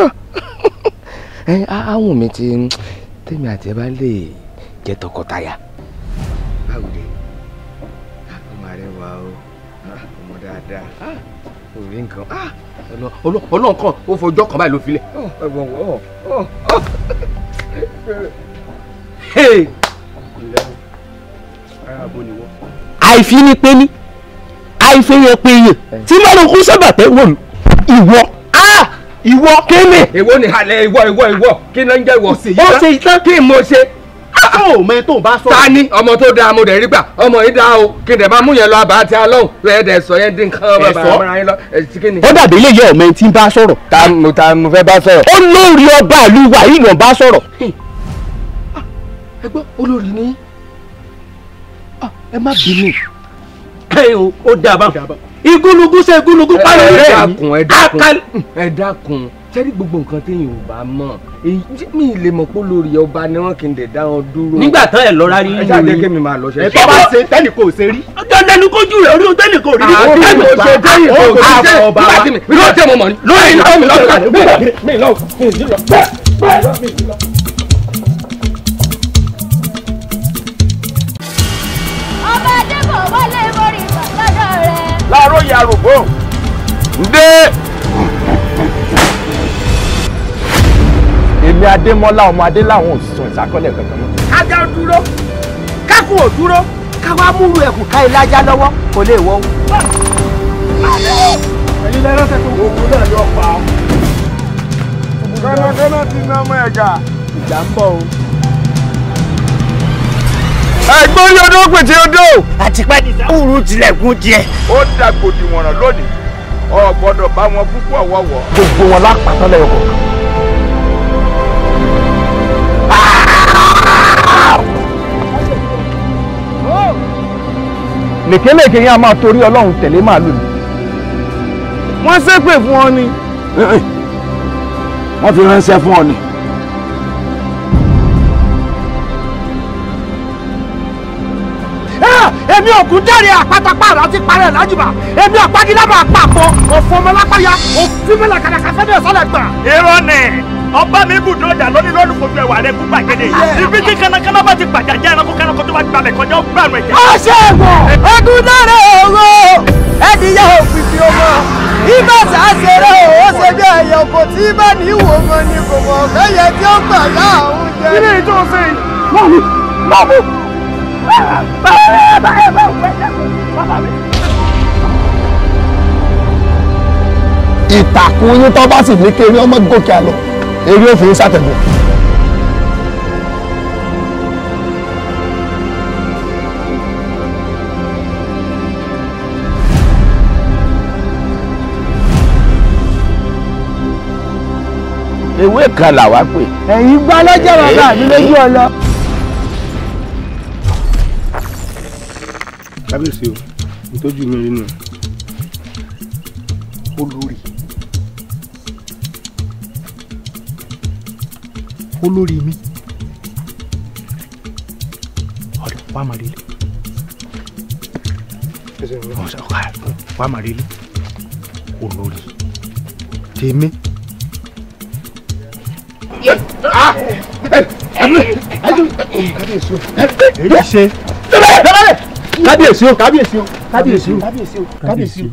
Àwọn mi ti tèmi àti ẹ bá lè jẹ́ tọkọtaya. Báwo ni ọmọ rẹ wà o, ọmọ dáadáa, òrí nǹkan ọlọ́run kan ó fọjọ́ kan báyìí ló filẹ̀. Àìfi ni pé ní àìfẹ́yẹ pé yẹ tí márùn kún sábà tẹ́ wọ̀lú ìwọ ìwọ kíni. Èwo ni halẹ̀ ìwọ ìwọ ìwọ kí ló ń jẹ́ ìwọ. Ó ṣe ìtàn kí n mo ṣe. Ó mẹ tó ń bá sọ̀rọ̀. Ta ni ọmọ tó dáa mo dẹ̀ rí gbà ọmọ yìí dáa o kí n dẹ̀ bá mú yẹn lọ àbá àti alóhùn rẹ̀ dẹ̀ sọ yẹn dín kan bàbá ara yín lọ. Ó dàbí ilé ìyá ọmọ ẹni tí ń bá sọ̀rọ̀. Ta mo fẹ́ bá sọ̀rọ̀. Olórí ọba ìlú wa yìí ló ń bá sọ̀rọ̀. Ẹ gbọ́ olórí ni ẹ má bínú. Ẹ o ó dàbà igúnnugún ṣe igúnnugún pálọ̀ Ẹ rẹ̀ dákun, ẹ dákun, ẹ dákun, sẹ́rí gbogbo nǹkan téèyàn ò bá mọ̀ mi lè mọ̀ pé olórí ọba ni wọ́n kì í dẹ̀ dá wọn dúró. Nígbà tán ẹ lọ́ra rí ẹ ṣáà jẹ́ kí mi máa lọ ṣe. Ẹ tó bá ṣe tẹ́nì kò ṣe rí. Dandan ni kójú rẹ̀ orí tẹ́nì kò rí. Àbí mo ṣe tẹ́yìn kò rí ṣe nígbà tí mi ló tẹ́ mo mọ̀ ní. Lórí ìlú mi lọ́wọ́ mi lọ́wọ́ mi lọ́wọ́ mi lọ́wọ́. Ọba Adébọ̀ wọlé mórí lọ́dọ̀ rẹ̀. Láàárọ̀ yà rògbò. Ǹdé. Èmi Adémọ́lá ọmọ Adé làwọn ò sùn ìsákọ́lẹ̀ kankan mọ́. Kájà ó dúró, kákùn ò dúró, káwá múru ẹ̀kún ká ilé ajá lọ́wọ́ kò lè wọ́. Ẹ̀yin lẹ́rọ̀ tẹ̀kọ̀. Ogun náà yóò pa ọ́. Kọ́nàkọ́nà ti ná ọmọ ẹ̀gà. Ìjà ń bọ̀ o. Ẹ̀gbọ́n yọdún ó pètè odò. Àtìpá ní sáwùrú tilẹ̀kùn tiẹ̀. Ó dàgbòdì wọ̀nràn lónìí. O gbọ́dọ̀ bá wọn púpọ̀ wọ̀wọ̀. Gbogbo wọn lápàtàn lẹ́yọ̀ kọ̀ọ̀kan. Lèkélèké yẹn a máa torí Ọlọ́run tẹ̀lé màálù ni. Wọ́n ṣépè fún ọ ni. Wọ́n fi ránṣẹ́ fún ọ ni. Èmi ògùn dẹ́rẹ̀ àpátápàrà ti parẹ́ lájùbà. Èmi àpágilábà àpapọ̀ òfò ọmọlápáyà òfin mẹ́lẹ̀ kàkàkà fẹ́ẹ́ sọ́lẹ̀ gbà. Irọ́ ni ọba mi bùdó ọjà lónìí lónìí fojú ẹwà rẹ kú gbàgede ibi tí kánnakánná bá ti gbàjà jẹ́ ẹranko kánnakó tó bá gbàbẹ̀ kọjá ó gbàrún ẹ̀jẹ̀. Ó ṣe wọ̀ ogun dára owó ẹ̀dìyẹ òfìfì ọmọ ibà sàṣẹrẹ ó ṣe bí ẹyẹ kò tí bá ní ìwò mọ ni kò mọ̀ kẹ́yẹ tí ó gbà yá àwọn jẹ. Ilé ìjọ ṣe mọ́mú mọ́mú. Ìtàkùn yín tó bá sì ní kéré ọmọ gòkè àlọ eré òfin ṣàtẹ̀gùn. Ewé kan làwa pè. Ẹ̀yin gbọ́ lọ́jọ́ bàbá mi lójú ọlọ. Kábíyèsí o, ìtọ́jú mi rí nù. Olórí. Olórí mi. Ọ̀dọ̀ wà á máa rí ilé. Wà á máa rí ilé. Olórí. Tèmi. Èyí ṣe. Kábíyèsí o, kábíyèsí o, kábíyèsí o, kábíyèsí o,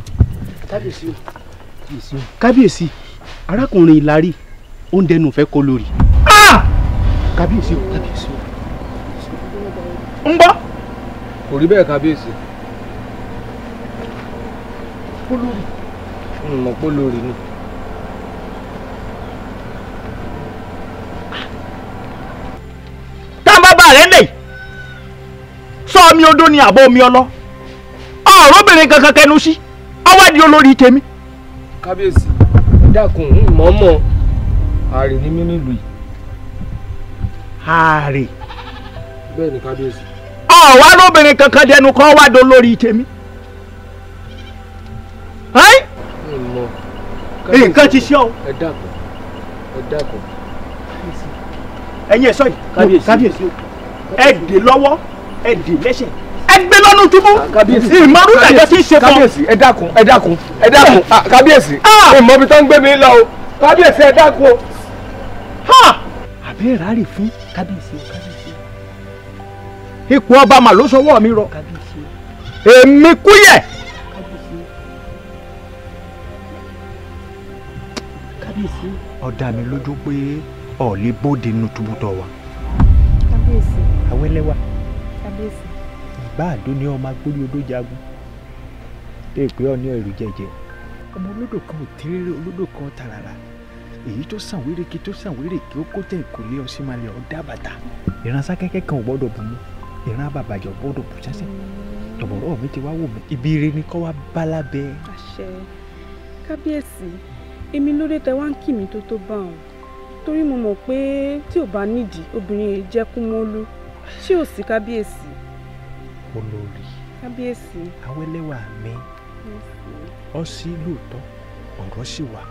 kábíyèsí o, kábíyèsí. Arákùnrin Ìlarí ó ń dẹnu fẹ́ kó lórí. Kábíyèsí o, kábíyèsí o. Ń gbọ́. Kò rí bẹ́ẹ̀ kábíyèsí. Olórí. N mọ̀ pé olórí ni. Tá a bá bá rẹ̀ lè sọ omi odó ni àbọ̀ omi ọlọ ọ̀rọ̀ obìnrin kankan kẹnu sí ọwọ́ di olórí tèmi. Kábíyèsí dákun mọ̀ọ́mọ̀ ààrẹ ní mí nílùú yìí. Ààrẹ. Bẹ́ẹ̀ ni kábíyèsí. Ọ̀wá lóbìnrin kankan dẹnu kọ́ wá do lórí tèmi. Nǹkan ti ṣe ọ. Ẹ dákun ẹ dákun. Ẹ̀yin ẹ̀ sọ yìí kábíyèsí ẹ dè lọ́wọ́ ẹ dè lẹ́sẹ̀ ẹ gbé lọ́nù túbú. Ìmọ̀rú ìdájọ́ tí ń ṣe fún ọ. Kábíyèsí ẹ dákun ẹ dákun ẹ dákun kábíyèsí ìmọ̀ ibi tó ń gbé mi lọ o kábíyèsí ẹ dákun o. Àbẹ́ ìrárè fún kábíyèsí o kábíyèsí o. Ipò ọba mà ló sọwọ́ mi rọ. Èmi Kúyẹ̀. Kábíyèsí. Ó dá mi lójú pé ọ̀ lè bóde nínú túbú tó wà. Kábíyèsí. Awẹ́lẹ́wà. Kábíyèsí. Ìgbà àdó ni ọmọ agbórí odó jagun. Èpè ọ ní ẹrù jẹjẹ. Ọmọ olódò kan ò tẹ́rẹ́rẹ́ olódò kan tàràrà. Èyí tó sàn wéréke tó sàn wéréke ó kó tẹ̀ kò lé ọsí máa lè ọ dá bàtà. Ìran sákẹ́kẹ́ kan ò gbọ́dọ̀ bù mú. Ìran abàbàjọ́ gbọ́dọ̀ bù sẹ́sẹ́. Tọ̀bọ̀rọ̀ mi ti wá wò mí. Ibi ire ni kọ́ wá bá lábẹ́. Àṣẹ. Kábíyèsí, èmi lóde tẹ wá ń kì mí tó tó bá òun. Torí mo mọ̀ pé tí ò bá nídìí obìnrin yìí jẹ́ Kúmólú. Ṣé ò sí kábíyèsí? Olórí. Kábíyèsí. Awẹ́lẹ́wà mi. Ọ sí lóòótọ́, ọ̀rọ̀ sì wà.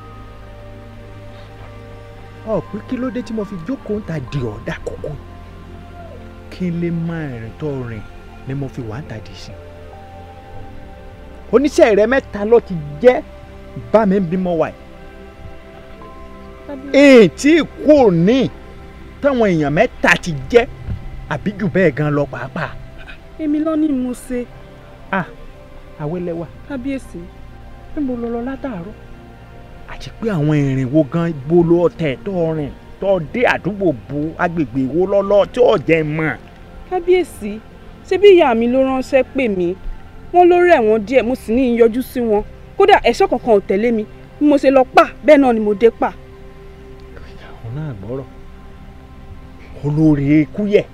Ọ pé kí ló dé tí mo fi jókòó ń ta di ọ̀dà kókó? Kí n lè mọ ìrìn tó rìn ni mo fi wà ń ta dì sí. Oníṣẹ́ rẹ mẹ́ta ló ti jẹ́ bá mi ń bímọ wà yìí. Èyí tí kò ní táwọn èèyàn mẹ́ta ti jẹ́ àbí jù bẹ́ẹ̀ gan lọ pàápàá. Èmi ló ní mo ṣe. Awẹ́lẹ́wà. Kábíyèsí. Níbo lọ lọ látàárọ̀? Àti pé àwọn ìrìn wo gan bolo ọ̀tẹ̀ tó rìn tó dé àdúgbò bo agbègbè wo lọ́lọ́ tí ò jẹ́ mọ̀. Kábíyèsí, ṣé bí ìyá mi ló ránṣẹ́ pè mí? Wọ́n ló rẹ̀ wọ́n díẹ̀ mo sì ní í yọjú sí wọn. Kódà ẹ̀ṣọ́ kankan ò tẹ̀lé mi. Bí mo ṣe lọ pa bẹ́ẹ̀ náà ni mo dé pa. Àwọn náà gbọ́rọ̀. Olórí Kúyẹ̀.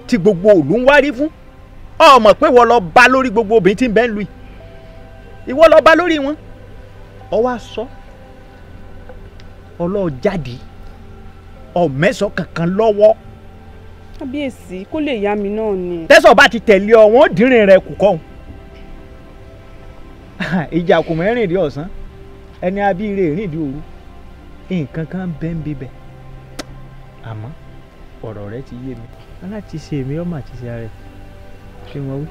Tí gbogbo òlú ń wárí fún. Ọmọ pé wọ́n lọ bá lórí gbogbo obìnrin tí ń bẹ ń lu yìí. Ìwọ lọ bá lórí wọn. Ọ wá sọ. Ọlọ́ọ̀ jáde. Ọ̀mẹ́sàn kankan lọ́wọ́. Kábíyèsí kó lè yá mi náà ni. Tẹ́sán bá ti tẹ̀lé ọ, wọ́n dìrín rẹ kù kọ́. Ìjà kò mẹ́rìndín ọ̀sán. Ẹni abíire ìrìndín òru. Nǹkan kan bẹ́ ń bíbẹ̀. Àmọ́ ọ̀rọ̀ rẹ ti yé mi. Aláti ṣe èmi ọmọ àti ṣe ara ẹ̀. Ṣé wọ́n wí?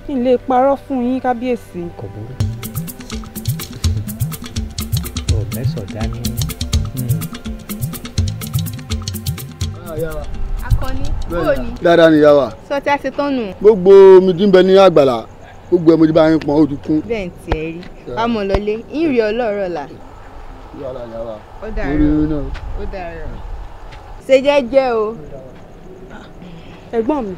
Kí n lè parọ́ fún yín kábíyèsí. Kò burú. Ọ̀mẹ́sọ̀ dání. Akọni, bóò ni? Dáadáa ni ìyá wa. Sọ tí a ṣe tán nù. Gbogbo omi tí ń bẹ ní àgbàlá, gbogbo ẹ̀ mo ti bá yín pọn, ó ti kún. Bẹ́ẹ̀ ń tiẹ̀ rí. Wàá mọ̀ lọlé, ń rí ọlọ́rọ̀ là. Ó dàárọ̀. Ó dàárọ̀. Ṣe jẹ́jẹ́ o. Ẹ̀gbọ́n mi,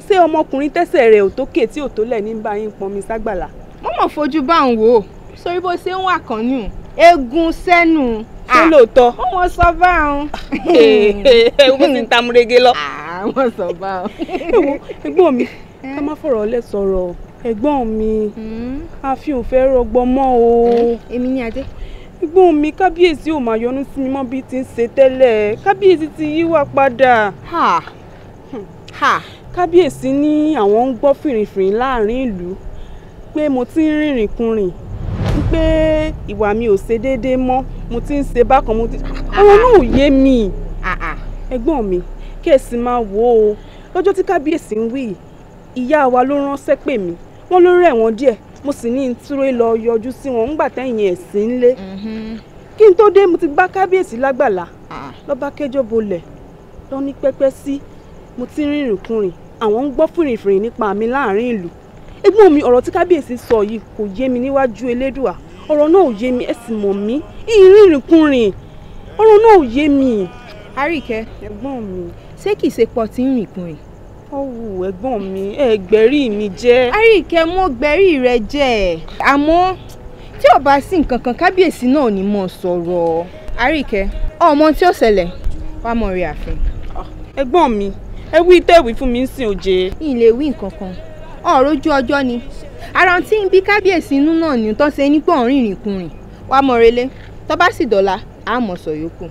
ṣé ọmọkùnrin tẹ́sẹ̀ rẹ̀ ò tókè tí ò tó lẹ̀ ní bá yín pọnmi ságbàlá? Mo mọ̀ fojú bá ń wò ó, sórí bó ṣe ń wà kàn ní o. Egun sẹ́nu. Ṣé lóòótọ́? Ó wọ́n sọ báwọn. Egun ti ń tamurege lọ. Wọ́n sọ báwọn. Èwo ẹ̀gbọ́n mi, ká má fọ̀rọ̀ lẹ̀ sọ̀rọ̀. Ẹ̀gbọ́n mi, àfi ò fẹ́ rọgbọ mọ́ o. Èmi ní adé. Ẹ̀gbọ́n mi, kábíyèsí ò máa yọnu sí mi mọ́ bí ti ń ṣe tẹ́lẹ̀. Kábíyèsí ti yíwà padà. Kábíyèsí ní àwọn ń gbọ́ fìrìfìrì láàrin ìlú pé mo ti ń rìnrìn kurìn, pé ìwà mi ò ṣe déédéé mọ́, mo ti ń ṣe bákan, mo ti. Ọ̀rọ̀ náà ò yé mi. Ẹ̀gbọ́n mi, kẹ̀sì máa wò ó. Lọ́jọ́ tí kábíyèsí ń wí, ìyá wa ló ránṣẹ́ pè mí. Wọ́n ló rẹ̀ wọ́n díẹ̀. Mo sì ní ìtúró lọ yọjú sí wọn ńgbà tẹ́yìn ẹ̀ sí ń lé. Kí n tó dé, mo ti bá kábíyèsí lágbàlá. Ló bá kẹjọ́ bolẹ̀, lọ ní pẹ́pẹ́ sí. Mo ti ń rìnrìn kurìn, àwọn ń gbọ́ fìrìfìrì nípa mi láàrin ìlú. Ẹ̀gbọ́n mi, ọ̀rọ̀ tí kábíyèsí sọ yìí kò yé mi níwájú Elédùà. Ọ̀rọ̀ náà ò yé mi, ẹ sì mọ̀ mí. Ìrìnrìn kurìn, ọ̀rọ̀ náà ò yé mi. Àríkẹ́. Ẹ̀gbọ́n mi. Ṣé kìí ṣe pọ̀ tí ń rìn kurìn? Ọ̀wù ẹ̀gbọ́n mi, ẹ gbẹ̀rí mi jẹ́. Àríkẹ́, mo gbẹ̀rí rẹ jẹ́. Àmọ́ tí ò bá sí nǹkan kan, kábíyèsí náà ò ní mọ̀ sọ̀rọ̀. Àríkẹ́, ọmọ tí ó ṣẹlẹ̀ wàá mọ̀ rí ààfin. Ẹ̀gbọ́n mi, ẹ wí tẹ́wìí fún mi ń sìn òjé. N lè wí nǹkan kan. Ọ̀rọ̀ ojú ọjọ́ ni. Ara tí ń bí kábíyèsí inú náà ni tó ṣe ní pọ̀ rìnrìn kurìn. Wàá mọ̀ relé, tó bá sì dọ̀la, á mọ̀ sọ yòókù.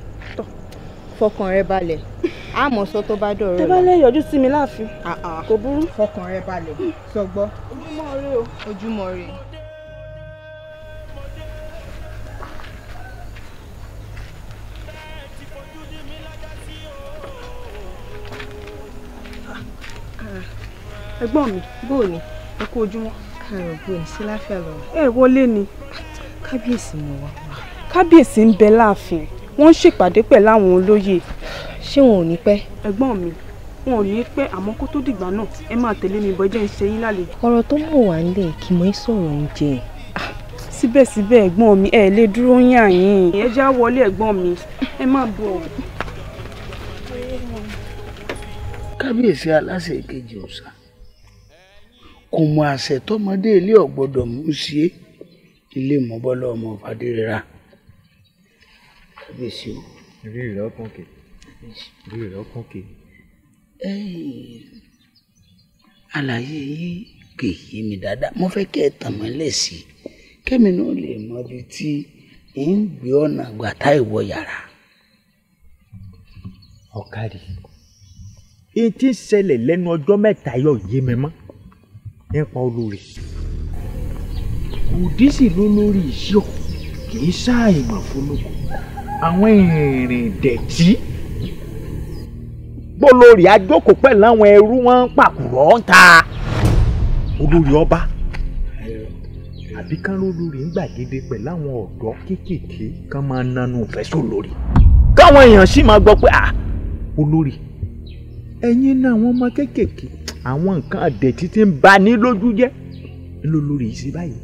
Fọkàn rẹ balẹ̀, á mọ̀ sọ tó bá dọ̀rọ̀. Tẹ́ bá lè yọjú sí mi láàfin. Kò burú. Fọkàn rẹ balẹ̀, sọ gbọ́. Ojúmọ́ ire o. Ojúmọ́ ire. Ẹ̀gbọ́n mi, bóò ni? Ẹ kú ojúmọ́. Káàárọ̀, bóò ni? Sí láfíà lọ. Ẹ wọlé ni. Kábíyèsí mo wá. Kábíyèsí ń bẹ láàfin. Wọ́n ń ṣèpàdé pẹ̀lú àwọn olóyè. Ṣé wọn ò ní pẹ́? Ẹ̀gbọ́n mi, wọn ò ní pẹ́, àmọ́ kó tó dìgbà náà, ẹ máa tẹ̀lé mi bọ̀, ẹ jẹ́ ń ṣe yín lálejò. Ọ̀rọ̀ tó mọ̀ wá nílẹ̀ kì mọ́ sọ̀rọ̀ oúnjẹ. Síbẹ̀síbẹ̀ ẹ̀gbọ́n mi, ẹ lè dúró yàn yín. Ẹ já wọlé ẹ̀gbọ́n mi, ẹ má bọ̀. Kábíyèsí aláṣẹ ìkejì òòṣà kò mọ àṣẹ tọmọdé ilé ọgbọdọ mú sí é ilé mọbọlọ ọmọ fàdérera. Kábíyèsí o. Rí rẹ ọkàn kè. Rí rẹ ọkàn kè. Àlàyé yìí kì í yé mi dáadáa, mo fẹ́ kẹ́ ẹ tàn mọ́lẹ̀ sí i kémi náà lè mọ ibi tí ń gbé ọ̀nà àgbàtà ìwọ yàrá. Ọ̀kadì, èyí tí ń ṣẹlẹ̀ lẹ́nu ọjọ́ mẹ́ta yóò yé mi mọ́ nípa olórí. Òdì sì ló lórí ìṣó, kì í ṣàìmọ̀ fọlọ́kọ. Àwọn ìrìn dẹ̀tí gbólórí ajókòó pẹ̀lú àwọn ẹrú wọn ń pàkúrọ̀ ń ta olórí ọba àbí kán lólórí ń gbàgede pẹ̀lú àwọn ọ̀dọ́ kéékèèké kán máa nanu ìfẹ́ sólórí, káwọn èèyàn sì máa gbọ́ pé à olórí ẹ̀yin náà àwọn ọmọ kéékèèké àwọn nǹkan àdẹ̀tí tí ń ba ní lójú jẹ́ lólórí yìí sí báyìí.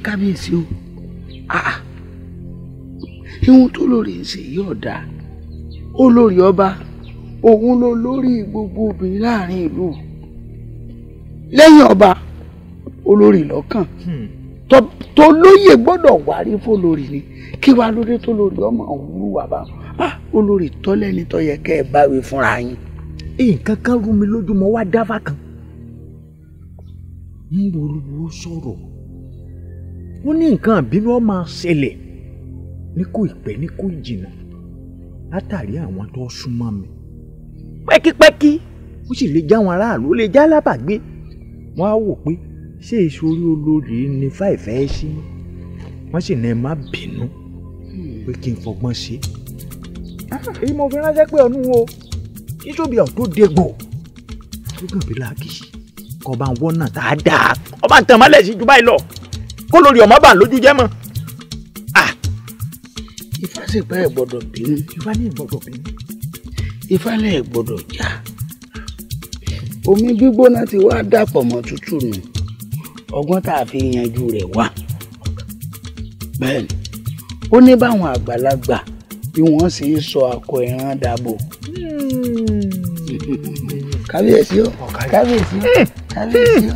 Kábíyèsí o, ihun tó lórí ń ṣe yóò dáa. Olórí ọba òun ló lórí gbogbo obìnrin láàrin ìlú. Lẹ́yìn ọba olórí lọ́kàn tó lóye gbọ́dọ̀ wárí fólórí ni. Kí wàá lóde tó lórí ọmọ òwúrú wà bá olórí tọ́lẹ́ni tó yẹ kẹ́ ẹ báwí fúnra yín. Nǹkan kan rú mi lójú, mo wá dáfá kan. Ń bo olúwo sọ̀rọ̀. Ó ní nǹkan àbínú ó máa ṣẹlẹ̀ ní kò ìpẹ́ ní kò ìjìnà látàrí àwọn tó súnmọ́ mi. Pẹ́kípẹ́kí ó sì lè já àwọn aráàlú, ó lè já alábàgbé. Wọ́n á wò pé ṣé èso orí olórí ni fáìfẹ́ sí mọ́. Wọ́n sì ní ẹ má bínú pé kí n fọgbọ́n ṣe. Èyí mo fi ránṣẹ́ pé ọ̀nù o, ìṣòbí ọ̀ tó dégbò tó kàn bí láàkì kọ́ bá ń wọ́nà tá a dáa kọ́ bá ń tàn mọ́lẹ̀ sí ju báyìí lọ kó lórí ọmọ bá ń lójú jẹ́ mọ́. Ifá sì pé ẹ gbọ́dọ̀ bínú. Ifá ní gbọ́dọ̀ bínú. Ifá lẹ gbọ́dọ̀ jà. Omi gbígbóná ti wá dàpọ̀ mọ́ tútù nù. Ọgbọ́n tá a fi yanjú rẹ̀ wá. Bẹ́ẹ̀ni, ó ní báwọn àgbàlagbà bí wọ́n sì ń sọ akọ ẹran dàbò. Kábíyèsí o, kábíyèsí o, kábíyèsí o.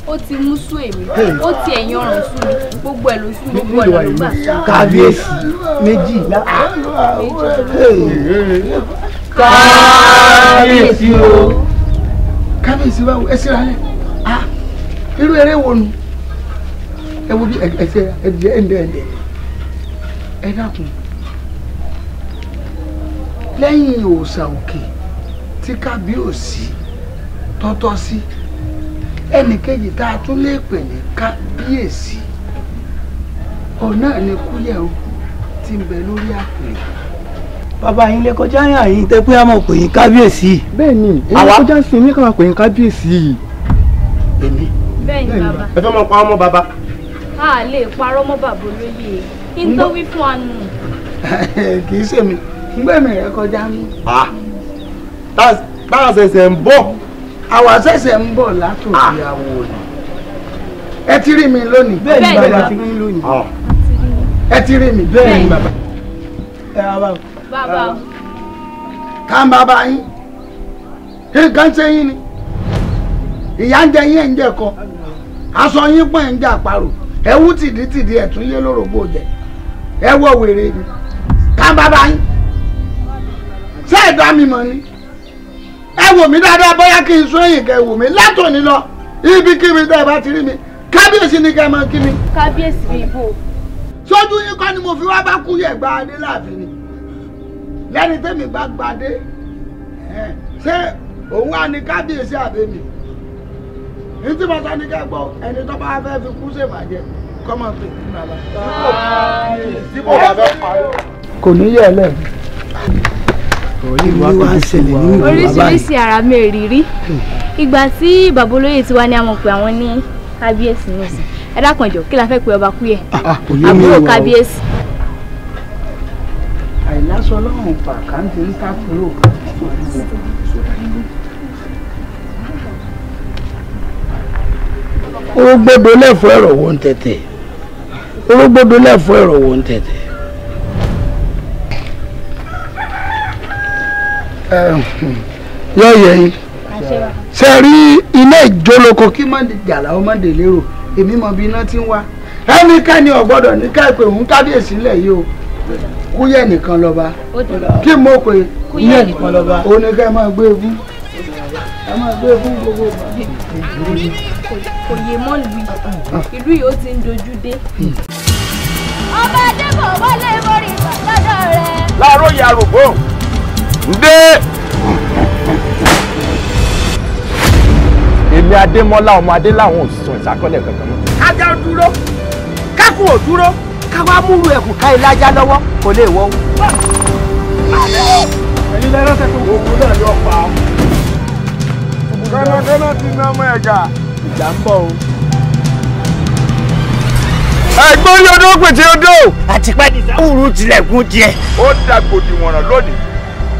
Ó ti mú sú èmi, ó ti ẹ̀yìn ọrùn sú mi, gbogbo ẹ̀ ló sú mi, gbogbo ẹ̀ ló gbà. Kábíyèsí méjìlá. Kábíyèsí o. Kábíyèsí báwo ẹ síra lẹ. Irú eré wo nu? Ẹ wo bí ẹ ṣe ẹ ẹ ẹ ẹ dákun. Lẹ́yìn òòṣà òkè tí kábíyèsí tọ́tọ́ sí, ẹnì kejì tá a tún lè pè ní kábíyèsí ọ̀nà ni Kúyẹ̀ o ti ń bẹ lórí àpèrè. Bàbá yín lè kọjá yàn yín tẹ́ pé a mọ̀ pé yín kábíyèsí. Bẹ́ẹ̀ni, èyí kọjá sí ní káwọn pè yín kábíyèsí. Èmi. Bẹ́ẹ̀ni bàbá. Ẹ fẹ́ mọ pa ọmọ bàbá. A lè parọ́ mọ́ bàbá olóyè kí n tó wí fún wa nù. Kì í ṣèmi, ngbẹ̀mí rẹ kọjá mú. Tá a ṣẹ̀ṣẹ̀ ń bọ̀. Àwa ṣẹ̀ṣẹ̀ ń bọ̀ látòkè àwò ni. Ẹ ti rí mi lónìí. Bẹ́ẹ̀ni bàbá ti rí lónìí. Ẹ ti rí mi. Bẹ́ẹ̀ni bàbá. Ẹ bàbá. Bàbá. Ká ń bàbá yín. Nǹkan ṣe yín ni. Ìyá ń jẹ yín ẹ̀ ń jẹ kọ. Aṣọ yín pọ̀ ẹ̀ ń jẹ àparò. Ẹ wú tìdítìdí ẹ̀ tún yé lórògbò jẹ. Ẹ wọ wèrè ni. Ká ń bàbá yín. Ṣé ẹ dá mi mọ̀ ni? Ẹ wò mí dáadáa bóyá kí n sún èyìn kẹ wò mí látòní lọ ibikíbi tẹ́ ẹ bá ti rí mi kábíyèsí ni kẹ́ ẹ máa kí mi. Kábíyèsí bíi bò. Sójú yín kọ́ ni mo fi wá bá Kúyẹ̀ gba adé láàfin ni lẹ́ni tẹ́mi bá gbadé ṣé òun wà ní kábíyèsí àbẹ́mi ní tí mo sọ ní kẹ́ gbọ́ ẹni tó bá fẹ́ fi kú ṣèbàjẹ́ kọ́ máa pè ní bàbá. Kò ní yẹ ẹ lẹ́nu. Oríṣiríṣi ara mi rírí ìgbà tí bàbá olóyè ti wá ní àwọn pé àwọn ní kábíyèsí nìsín ẹ dákun jọ̀ọ́ kí la fẹ́ pe ọba Kúyẹ̀ àbúrò kábíyèsí. Àìlásọ ọlọ́run pàkáǹtì ń tàkúrò. Orógbódo lẹ́fọ̀ọ́ ẹ̀rọ wo ń tẹ̀tẹ̀. Orógbódo lẹ́fọ̀ọ́ ẹ̀rọ wo ń tẹ̀tẹ̀. Yọ yẹ yín ṣe rí iná ìjóloko kí má jàlá ó má délé rò èmi mọ bí iná ti ń wá ẹnikẹ́ni ò gbọ́dọ̀ ní káìpé òun kábíyèsí lẹ̀ yìí o Kúyẹ̀ nìkan lọ́ba kí mo pè Kúyẹ̀ nìkan lọ́ba òun ni ká ẹ máa gbé fún ẹ máa gbé fún gbogbo. Kò yé mọ́ ìlú yìí ó ti ń dojú dé. Ọba Adébọ̀ wọlé mórí lọ́dọ̀ rẹ̀. Láàárọ̀ yà rògbò ǹdẹ́. Èmi Adémọ́lá ọmọ Adé làwọn ò sọ ìsákọ́lẹ̀ kankan mọ́. Kájà ó dúró, kákùn ò dúró, káwá múru ẹ̀kún ká ilé ajá lọ́wọ́ kò lè wọ́. Ẹ̀yin lẹ́rọ̀ tẹ̀sán. Ogun náà yóò pa ọ́. Kọ́nàkọ́nà ti ná ọmọ ẹ̀gà. Ìjà ń bọ̀ o. Ẹ̀gbọ́n yóò dó pètè odò. Àtìpẹ́ ní sáwùrú tilẹ̀kùn tiẹ̀. Ó dàgbòdì wọ̀nràn lónìí.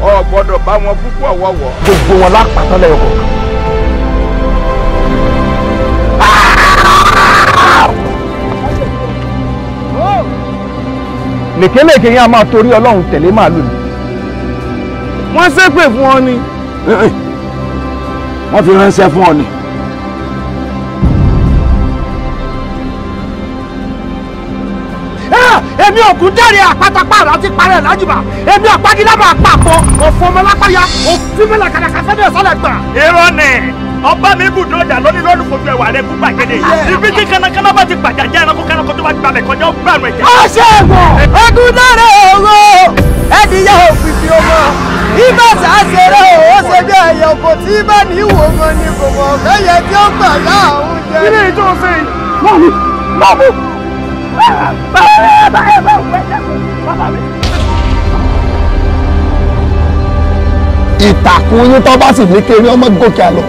O gbọ́dọ̀ bá wọn púpọ̀ wọ̀wọ̀. Gbogbo wọn lápàtàn lẹ́yọ kọ̀ọ̀kan. Lèkélèké yín a máa torí Ọlọ́run tẹ̀lé màálù ni. Wọ́n ṣépè fún ọ ni. Wọ́n fi ránṣẹ́ fún ọ ni. Èmi ògùn dẹ́rẹ̀ àpátápàrà ti parẹ́ lájùbà. Èmi àpágilábà àpapọ̀ òfò ọmọlápáyà òfin mẹ́lẹ̀ kàkàkà fẹ́ẹ́ sọ́lẹ̀ gbà. Irọ́ ni ọba mi ibùdó ọjà lónìí lónìí fojú ẹwà rẹ fún gbàgede. Ibi tí kánnakánná bá ti gbàjà jẹ́ ẹranko kánnakó tó bá ti gbàbẹ̀ kọjá ó gbàrún ẹ̀jẹ̀. Ó ṣe wọ̀ ogun dára òwò ẹ̀dìyẹ òfìfì ọmọ ibà sàṣẹrẹ òwò ṣe bí ẹyẹ kò tí bá ní ìwò mọ ni kò mọ̀ kẹ́yẹ tí ó gbà láàrún jẹ. Ilé ìjọ ṣe mọ́mú mọ́mú. Ìtàkùn yín tó bá sì ní kéré ọmọ gòkè àlọ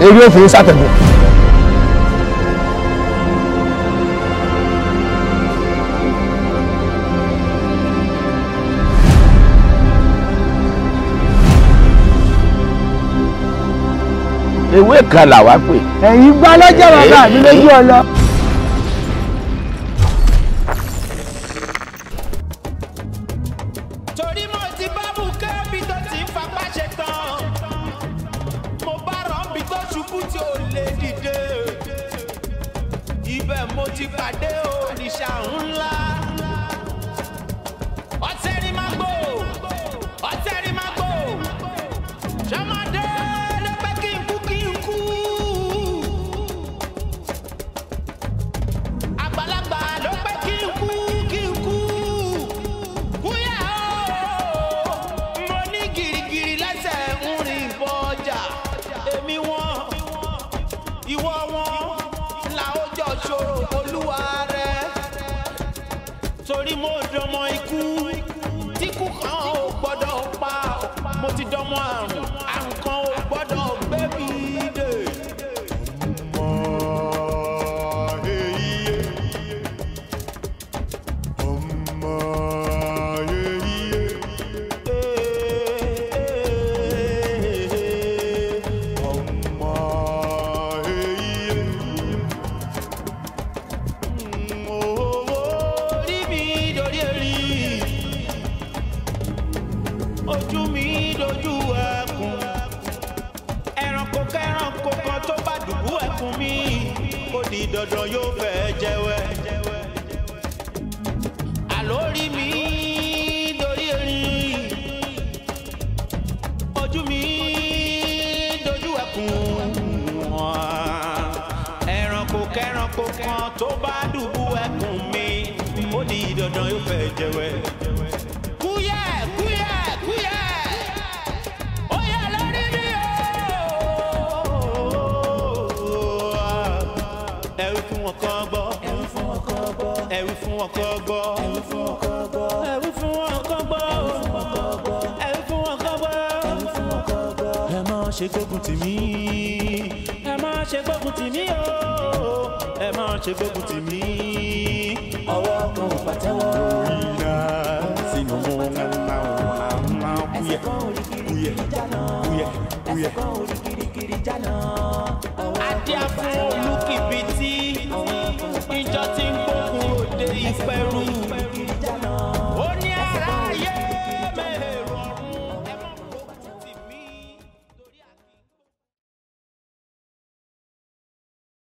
eré òfin ṣàtẹ̀gùn. Ewé kan làwa pè. Ẹ̀yin gbá lọ́jọ́ bàbá mi lójú ọlọ. Torí mo ti bá bùkẹ́ bí tó ti ń fapá ṣe tán, mo bá rọ́ǹbì tó ṣubú tí ò lè dìde. Ibẹ̀ mo ti pàdé òrìṣà ńlá. Ọ̀tẹ́rì máa gbò, ọ̀tẹ́rì máa gbò, ṣọmọdé ló pẹ́ kí n kú kí n kú. Àgbàlagbà ló pẹ́ kí n kú kí n kú. Kúyà o, mo ní gìrìgìrì lẹ́sẹ̀ ń rìn bọ̀ ọjà. Èmi wọn, ìwọ wọn, là ó jọ ṣòro olúwa rẹ̀. Torí mo dọmọ ikú, tíkú kan ò gbọ́dọ̀ pa. Mo ti dọmọ àrùn, àrùn kan ò gbọ́dọ̀ gbé mi dè. Orí mi dorí erí, ojú mi dojú ẹkùn. Ẹranko kẹranko kan tó bá dùbú ẹkùn mi, ó di dandan yóò fẹ́ jẹ́wẹ́. Àlórí mi dorí erí, ojú mi dojú ẹkùn. Ẹranko kẹranko kan tó bá dùbú ẹkùn mi, ó di dandan yóò fẹ́ jẹ́wẹ́. Kúyẹ̀ kúyẹ̀ kúyẹ̀, ó yẹ lórí mi o. Ẹ wí fún wọn kán gbọ́. Ẹ wí fún wọn kán gbọ́. Ẹ wí fún wọn kán gbọ́. Ẹ wí fún wọn kán gbọ́. Ẹ wí fún wọn kán gbọ́. Ẹ wí fún wọn kán gbọ́. Ẹ wí fún wọn kán gbọ́. Ẹ má ṣe gbógun tì mí. Ẹ má ṣe gbógun tì mí o. Ẹ má ṣe gbógun tì mí. Ọwọ́ kan ò pàtẹ́wọ́. Iná sínú mú ńlá kúyẹ̀ kúyẹ̀ kúyẹ̀ kúyẹ̀. Adé á fún olùkìbìtì